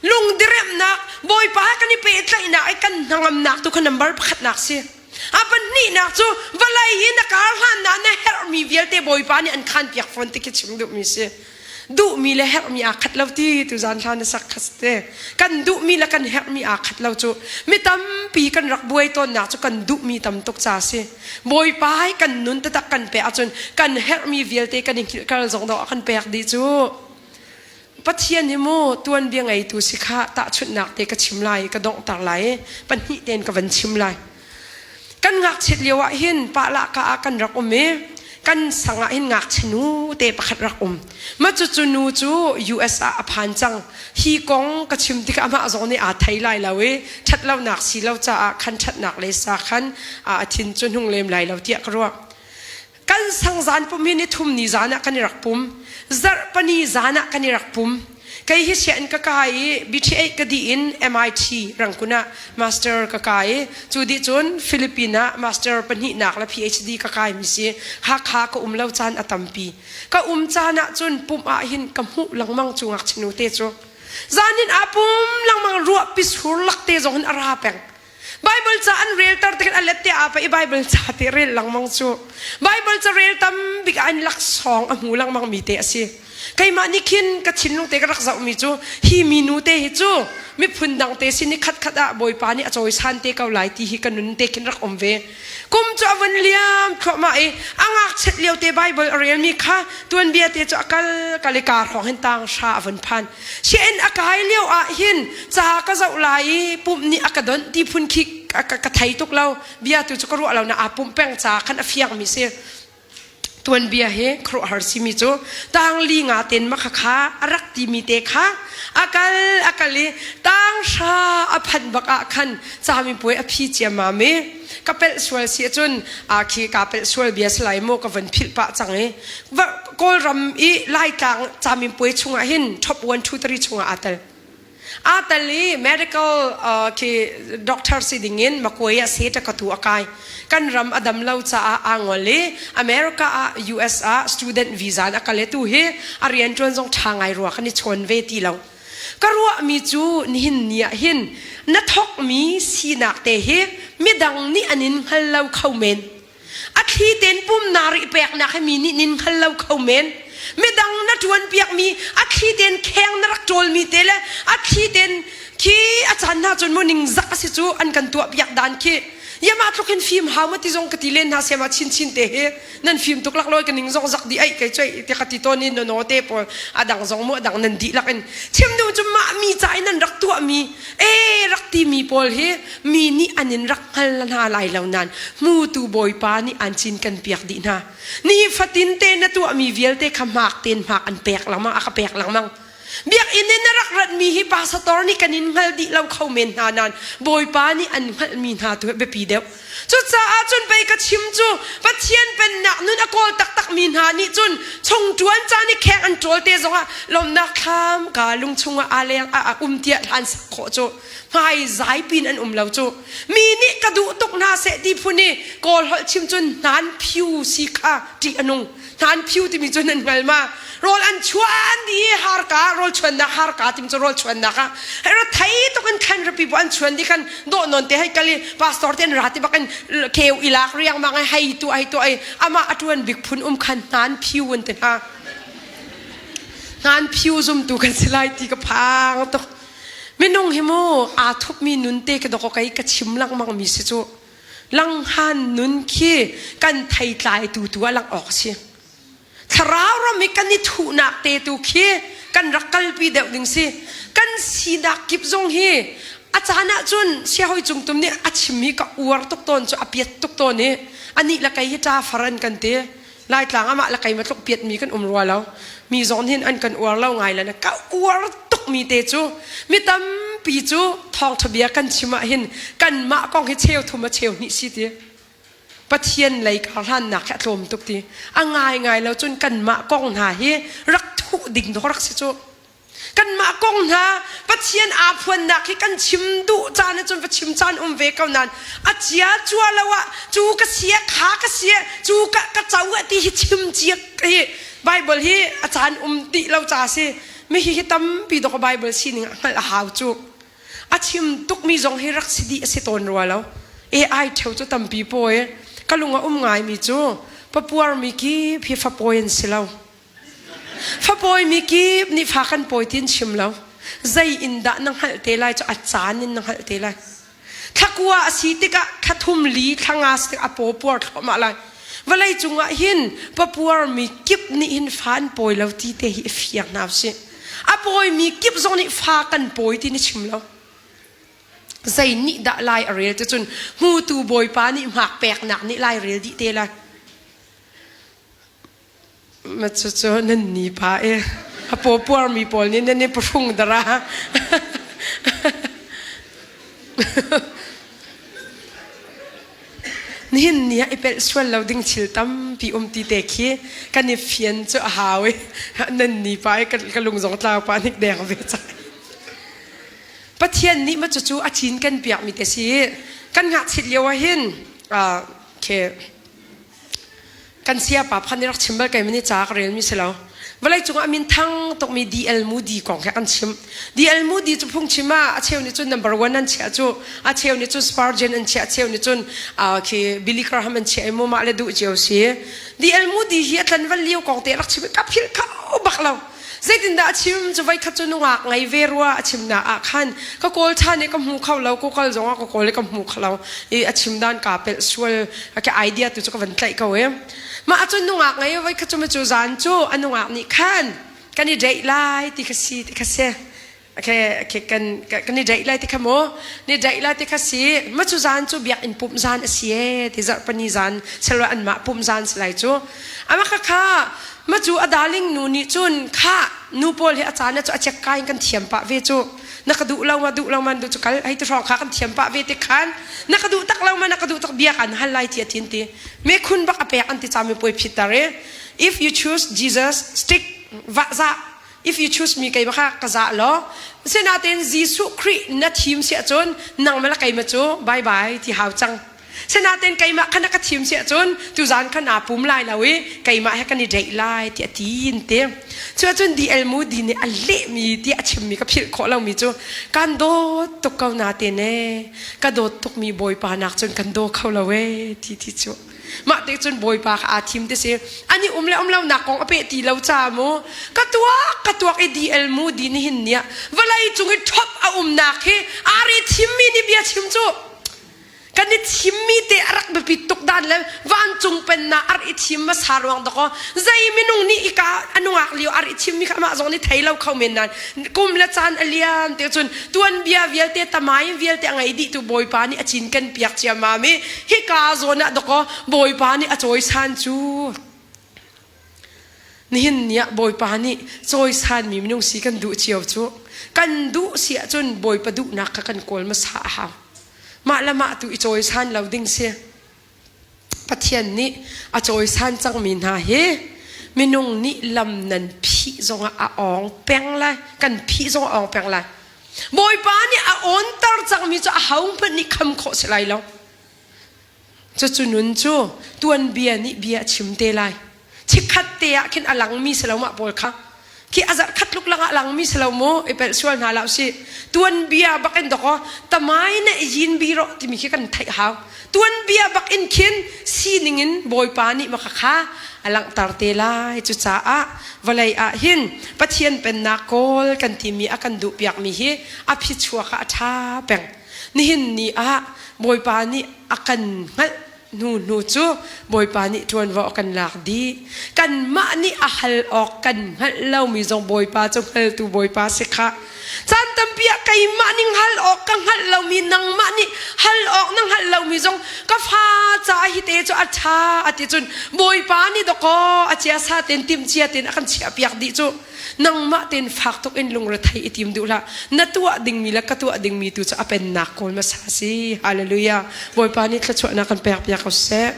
Lungdiremnak Bawipa kan i pehtlaihnak i kan hnangamnak tu kha number pakhatnak si. A pahnihnak cu vawlei hi na kar hlan ah na herhmi vialte Bawipa nih an khanpiak fawn ti khi chim duhmi si. Duhmi le herhmi aa khat lo ti tuzan hla na sak kha te. Kan duhmi le kan herhmi aa khat lo cu mi tampi kan rak buai tawnnak cu kan duhmi tam tuk ca si. Bawipa hi kan nun taktak kan pek ahcun kan herhmi vialte kan i hngilhkal zong dawh a kan pek dih cu. Pathian hi mu tuanbia ngeitu si kha tahchunhnak te ka chim lai ka donghter lai i pahnih tein ka van chim lai. Kan ngakchiat lio ah hin pahlahka ah kan rak um i kan sang ah hin ngakchia nu te pakhat rak um. Ma cucu nu cu US ah a phan cang. Hi kong ka chim tikah amah zong nih aa thei lai lo i ṭhatlonak si lo caah khan ṭhatnak le sa khan a thin cu hnung lem lai lo tiah ka ruah. Kan sang zan pum hi ni thum ni zan ah kan i rak pum. Zarh pani zan ah kan i rak pum. Kei hi sian ka kai i BTA ka dih in MIT Rangkun ah master ka kai i cu dih cun Philippine ah master pahnihnak le PhD ka kai mi si. Hakha ka um lo caan a tampi. Ka um caan ah cun pumh ah hin ka hmuh lengmang cu ngakchia nu te cu. Zan in aa pum lengmang ruah pisur lak te zong hin a ra peng. Bible ca an relter tikhin a let te aa paih i Bible ca te rel lengmang cu Bible ca rel tam bik ah in laksawng a hmu lengmang mi te a si. Keimah nih khin ka thinlung te ka rak zohmi cu hi minu te hi cu miphun dang te sin i khatkhat ah Bawipa nih a cawisan te ko lai ti hi ka nun te khin rak um ve. Kum cu a vun liam thluahmah i a ngakchiat lio te Bible a relmi kha tuanbia te cu a kal kal i kaa hrawng hin tang hra a vun phan. Sianginn a kai lio ah hin ca ka zoh lai i pumh nih a ka donh ti phun khi ka thei tuk lo. Bia tu cu ka ruah lo na aa pumh peng ca khan a fiangmi si. Tuanbia hi khuaruahhar simi cu tang li nga ten ma kha a rak timi te kha a kal a kal i tang hra a phanh bak ah khan camipuai a phi ciammam i ka pelh sual si ahcun a khi ka pelh sual bia si lai maw ka van philh pah cang i. Kawlram i Laitlang caminpuai chungah hin top 1 2 3 chungah aa tel. Aa tel i medical khi doctor si dingin Makuai ah seta ka tu a kai. Kan ram a dam lo caah aa ngol i America ah US ah student visa in a kal i tu hi a rianṭuan zong ṭha ngai rua kan i chawn ve ti lo. Ka ruahmi cu nihin ni ah hin na thawkmi sinak te hi midang nih an in hngal lo kho men. A thli tein pumnak ri peknak hi mi nih nin hngal lo kho men. Midang na ṭuan piakmi a thli tein kheng na rak ṭawlmi te le a thli tein khi a caan hna cun mu ningzak a si cu an kan tuah piak dan khi yama tluk hin fim hau ma ti zong ka ti len hna siama chinchin te hi nan fim tuk lak loi ka ning zong zak di ai kai choi ti ka ti ton in no te pawl a dang zong mu a dang nan dih lak in chim du cu mah mi ca in nan rak tuah mi e rak ti mi pawl hi mi nih an in rak hngal hna lai lo nan hmutu bawipa nih an cin kan piak dih hna ni fatin te na tuah mi vialte kha hmak ten hmak an pek lengmang a ka pek lengmang Biakinn in na rak ratmi hi pastor nih kan in hngal dih lo kho men hna nain Bawipa nih an hngalhmi hna tu hi biapi deuh. Cucaah cun pei ka chim cu Pathian pennak nun a kawl taktakmi hna nih cun chung ṭuan caan i kheng an ṭawl te zongah lawmhnak thlam ka lung chungah aa leng a um tiah hlan sak khawh cu hmai zai pin an um lo cu mi nih ka duh tuk hna seh ti phun i kawl holh chim cun hnan phiu si kha ṭih a nung hnan phiu timi cu nan hngal ma rawl an chuan di harka rawl chuannak harka timi cu rawl chuannak ah hei ra thei tuk in thlan rapi bu an chuan di khan dawh non te hei kali pastor te an ra ti bak in kheu ilak riang mang hei tu hei tu ai ama atuan bik phun um khan hnan phiu an te hna hnan phiu zum tu kan si lai ti ka phang tuk minung hi mu aa thup mi nun te ka doko kai ka chim lengmang mi si cu Langhan nun khi kan theitlai tu tu ah lang awk a si. Thlarau ram i kan i thuhnak te tu khi kan rak kalpi deuh ding si. Kan sinak kip zong hi a caan ah cun siahoi cungtum nih a chim hi ka uar tuk tawn cu a piat tuk tawn i anih le kei hi ṭa far an kan ti. Laitlang amah le keimah tluk piatmi kan um rua lo. Mi zong hin an kan uar lo ngai le ka uar tukmi te cu mi tampi cu thawngṭha bia kan chim ah hin kanmah kong hi cheu thum a cheu hnih si ti. Pathian lei karhlannak hi a tlawm tuk ti. A ngaingai lo cun kanmah kong hna hi rak thuh ding dawh rak si cu. Kanmah kong hna Pathian aa phuannak hi kan chim duh caan ahcun va chim caan um ve ko nain a cia cua lo ah cu ka sia kha ka sia cu ka ka co ah ti hi chim cia hi Bible hi a caan um dih lo ca si mi hi hi tampi dawk Bible sining ah hngalh a hau cu a chim tukmi zong hi rak si dih a si tawn rua lo AI theu cu tampi pawi ka lung a um ngaimi cu papuar mi kip hi fapawi an si lo Fapawi mi kip nih fa kan pawi ti an chim lo. Zei in dah na hngalh te lai cu a caan in na hngalh te lai. Thlakua a si tikah thla thum li thla nga si tikah a paw puar thluahmah lai. Vawlei cungah hin papuar mi kip nih hin fa an pawi lo ti te hi i fiang hna usih. A pawi mi kip zong nih fa kan pawi ti na chim lo. Zei nih dah lai a rel ti cun hmutu Bawipa nih hmak peknak nih lai rel dih te lai. Cucu nan ni pa i a pawpuarmi pawl nih nan i pahrung dara. Nihin ni ah i pelh sual lo ding thil tampi um ti te khi kan i fian cu a hau i nan ni pa i ka lung zong tlau pa nik deng ve cang. Pathian nih ma cucu a cin kan piak mi te si kan ngakchit lio ah hin khi Kan sayapa phan nih rak chim bal kai mani ca ka relmi si lo. Vawlei cungah min thang tukmi DL Moody kong he kan chim. DL Moody cu phungchim ah a cheu nih cun number one an chiah cu a cheu nih cun Spurgeon an chiah a cheu nih cun khi Billy Graham an chiah i mu mah le duh cio si. DL Moody hi a tlanval lio kong te rak chim i ka philh kho bak lo. Zeitindah a chim cu voikhat cu nungak ngei ve rua a chimnak ah khan ka kawl ṭhan i ka hmu kho lo Google zongah ka kawl i ka hmu kho lo i a chim dan kaa pelh sual ka idea tu cu ka van tlaih ko i mah ahcun nungak ngei voikhat cu cu zan cu a nungak nih khan kan i date lai ti kha si ti kha si Okay, okay, kan kan i date lai ti kha mu ni date lai ti kha si ma cu zan cu biakinn pumh zan a si e ti zarhpani zan selwa an mah pumh zan si lai cu ama kha kha ma cu a darling nu nih cun kha nu pawl hi a caan cu a chek kai in kan thiam pah ve cu na ka duh lo ma duh lo ma duh cu kal hei ti hrawng kha kan thiam pah ve ti khan na ka duh tak lo ma na ka duh tak bia kan hal lai ti a tin ti me khun bak a pek an ti cha mi puai phitar e. If you choose Jesus, stick va za. If you choose me keimah kha ka za law. Sinain Jesuh Khrih na thim si ahcun nangmah le keimah cu bye bye ti hau cang. Sinain keimah kha na ka thim si ahcun tuzan kha naa pum lai lo i keimah he kan i deih lai tiah ti in ti. Cu ahcun DL Moody nih a lehmi tiah a chimmi ka philh khawh lomi cu kan dawt tuk ko natein ee ka dawt tukmi Bawipa nak cun kan daw kho lo ee ti ti cu. Mah te cun Bawipa kha aa thim ti si. Ani um le um lo nak kong a peh ti lo ca mu. Ka tuak ka tuak i DL Moody nihin ni ah vawlei cung i ṭhop a umnak hi aa ri thimmi nih bia chim cu. Kan i thimmi te a rak biapit tuk dan le vancung pennak a rak i thim hmasa ruang dakaw zei minung nih ika a nungak lio a rak i thimmi kha amah zong nih thei lo kho men nain kum le caan a liam te cun tuanbia vialte tamai vialte a ngei dih tu Bawipa nih a cinken piak ciammam i hika zawn ah dakaw Bawipa nih a cawisan cu. Nihin ni ah Bawipa nih cawisanmi minung si kan duh cio cu kan duh si ahcun Bawipa duhnak kha kan kawl hmasa a hau. Mah le mah tu i cawisan lo ding si. Pathian nih a cawisan cangmi hna hi minung nih lam nan phih zongah a awng peng lai, kan phih zong a awng peng lai. Bawipa nih a awnter cangmi cu ahohmanh nih kham khawh si lai lo. Cucu nun cu tuanbia nih bia a chim te lai. Chikkhat te ah khin a langmi si lo mah pawl kha. Khi a zarh khat tluk langah langmi si lo mu i pelh sual hna hlah usih. Tuanbia bak in dawkaw tamai na yin bi rawh timi khi kan theih hau. Tuanbia bak in khin sining in Bawipa nih maka kha a langhter te lai. Cucaah vawlei ah hin Pathian pennak kawl kan timi a kan duh piakmi hi a phichuak ah a ṭha peng. Nihin ni ah Bawipa nih a kan hngalh hnu hnu cu Bawipa nih ṭuanvo a kan lak dih. Kanmah nih a hal awk kan hngalh lomi zong Bawipa cu hngaltu Bawipa si khah. Caan tampi ah keimah nih hal awk ka hngalh lomi nangmah nih hal awk na hngalh lomi zong ka fa ca hi te cu a ṭha a ti cun Bawipa nih dawkaw a ciasa tein timhcia tein a kan chiahpiak dih cu. Nangmah tein fak tuk in lungrethei i tim duh hlah. Na tuah dingmi le ka tuah dingmi tu cu a pennak kawl hmasa si. Hallelujah. Bawipa nih thluachuahnak kan pek piak ko seh.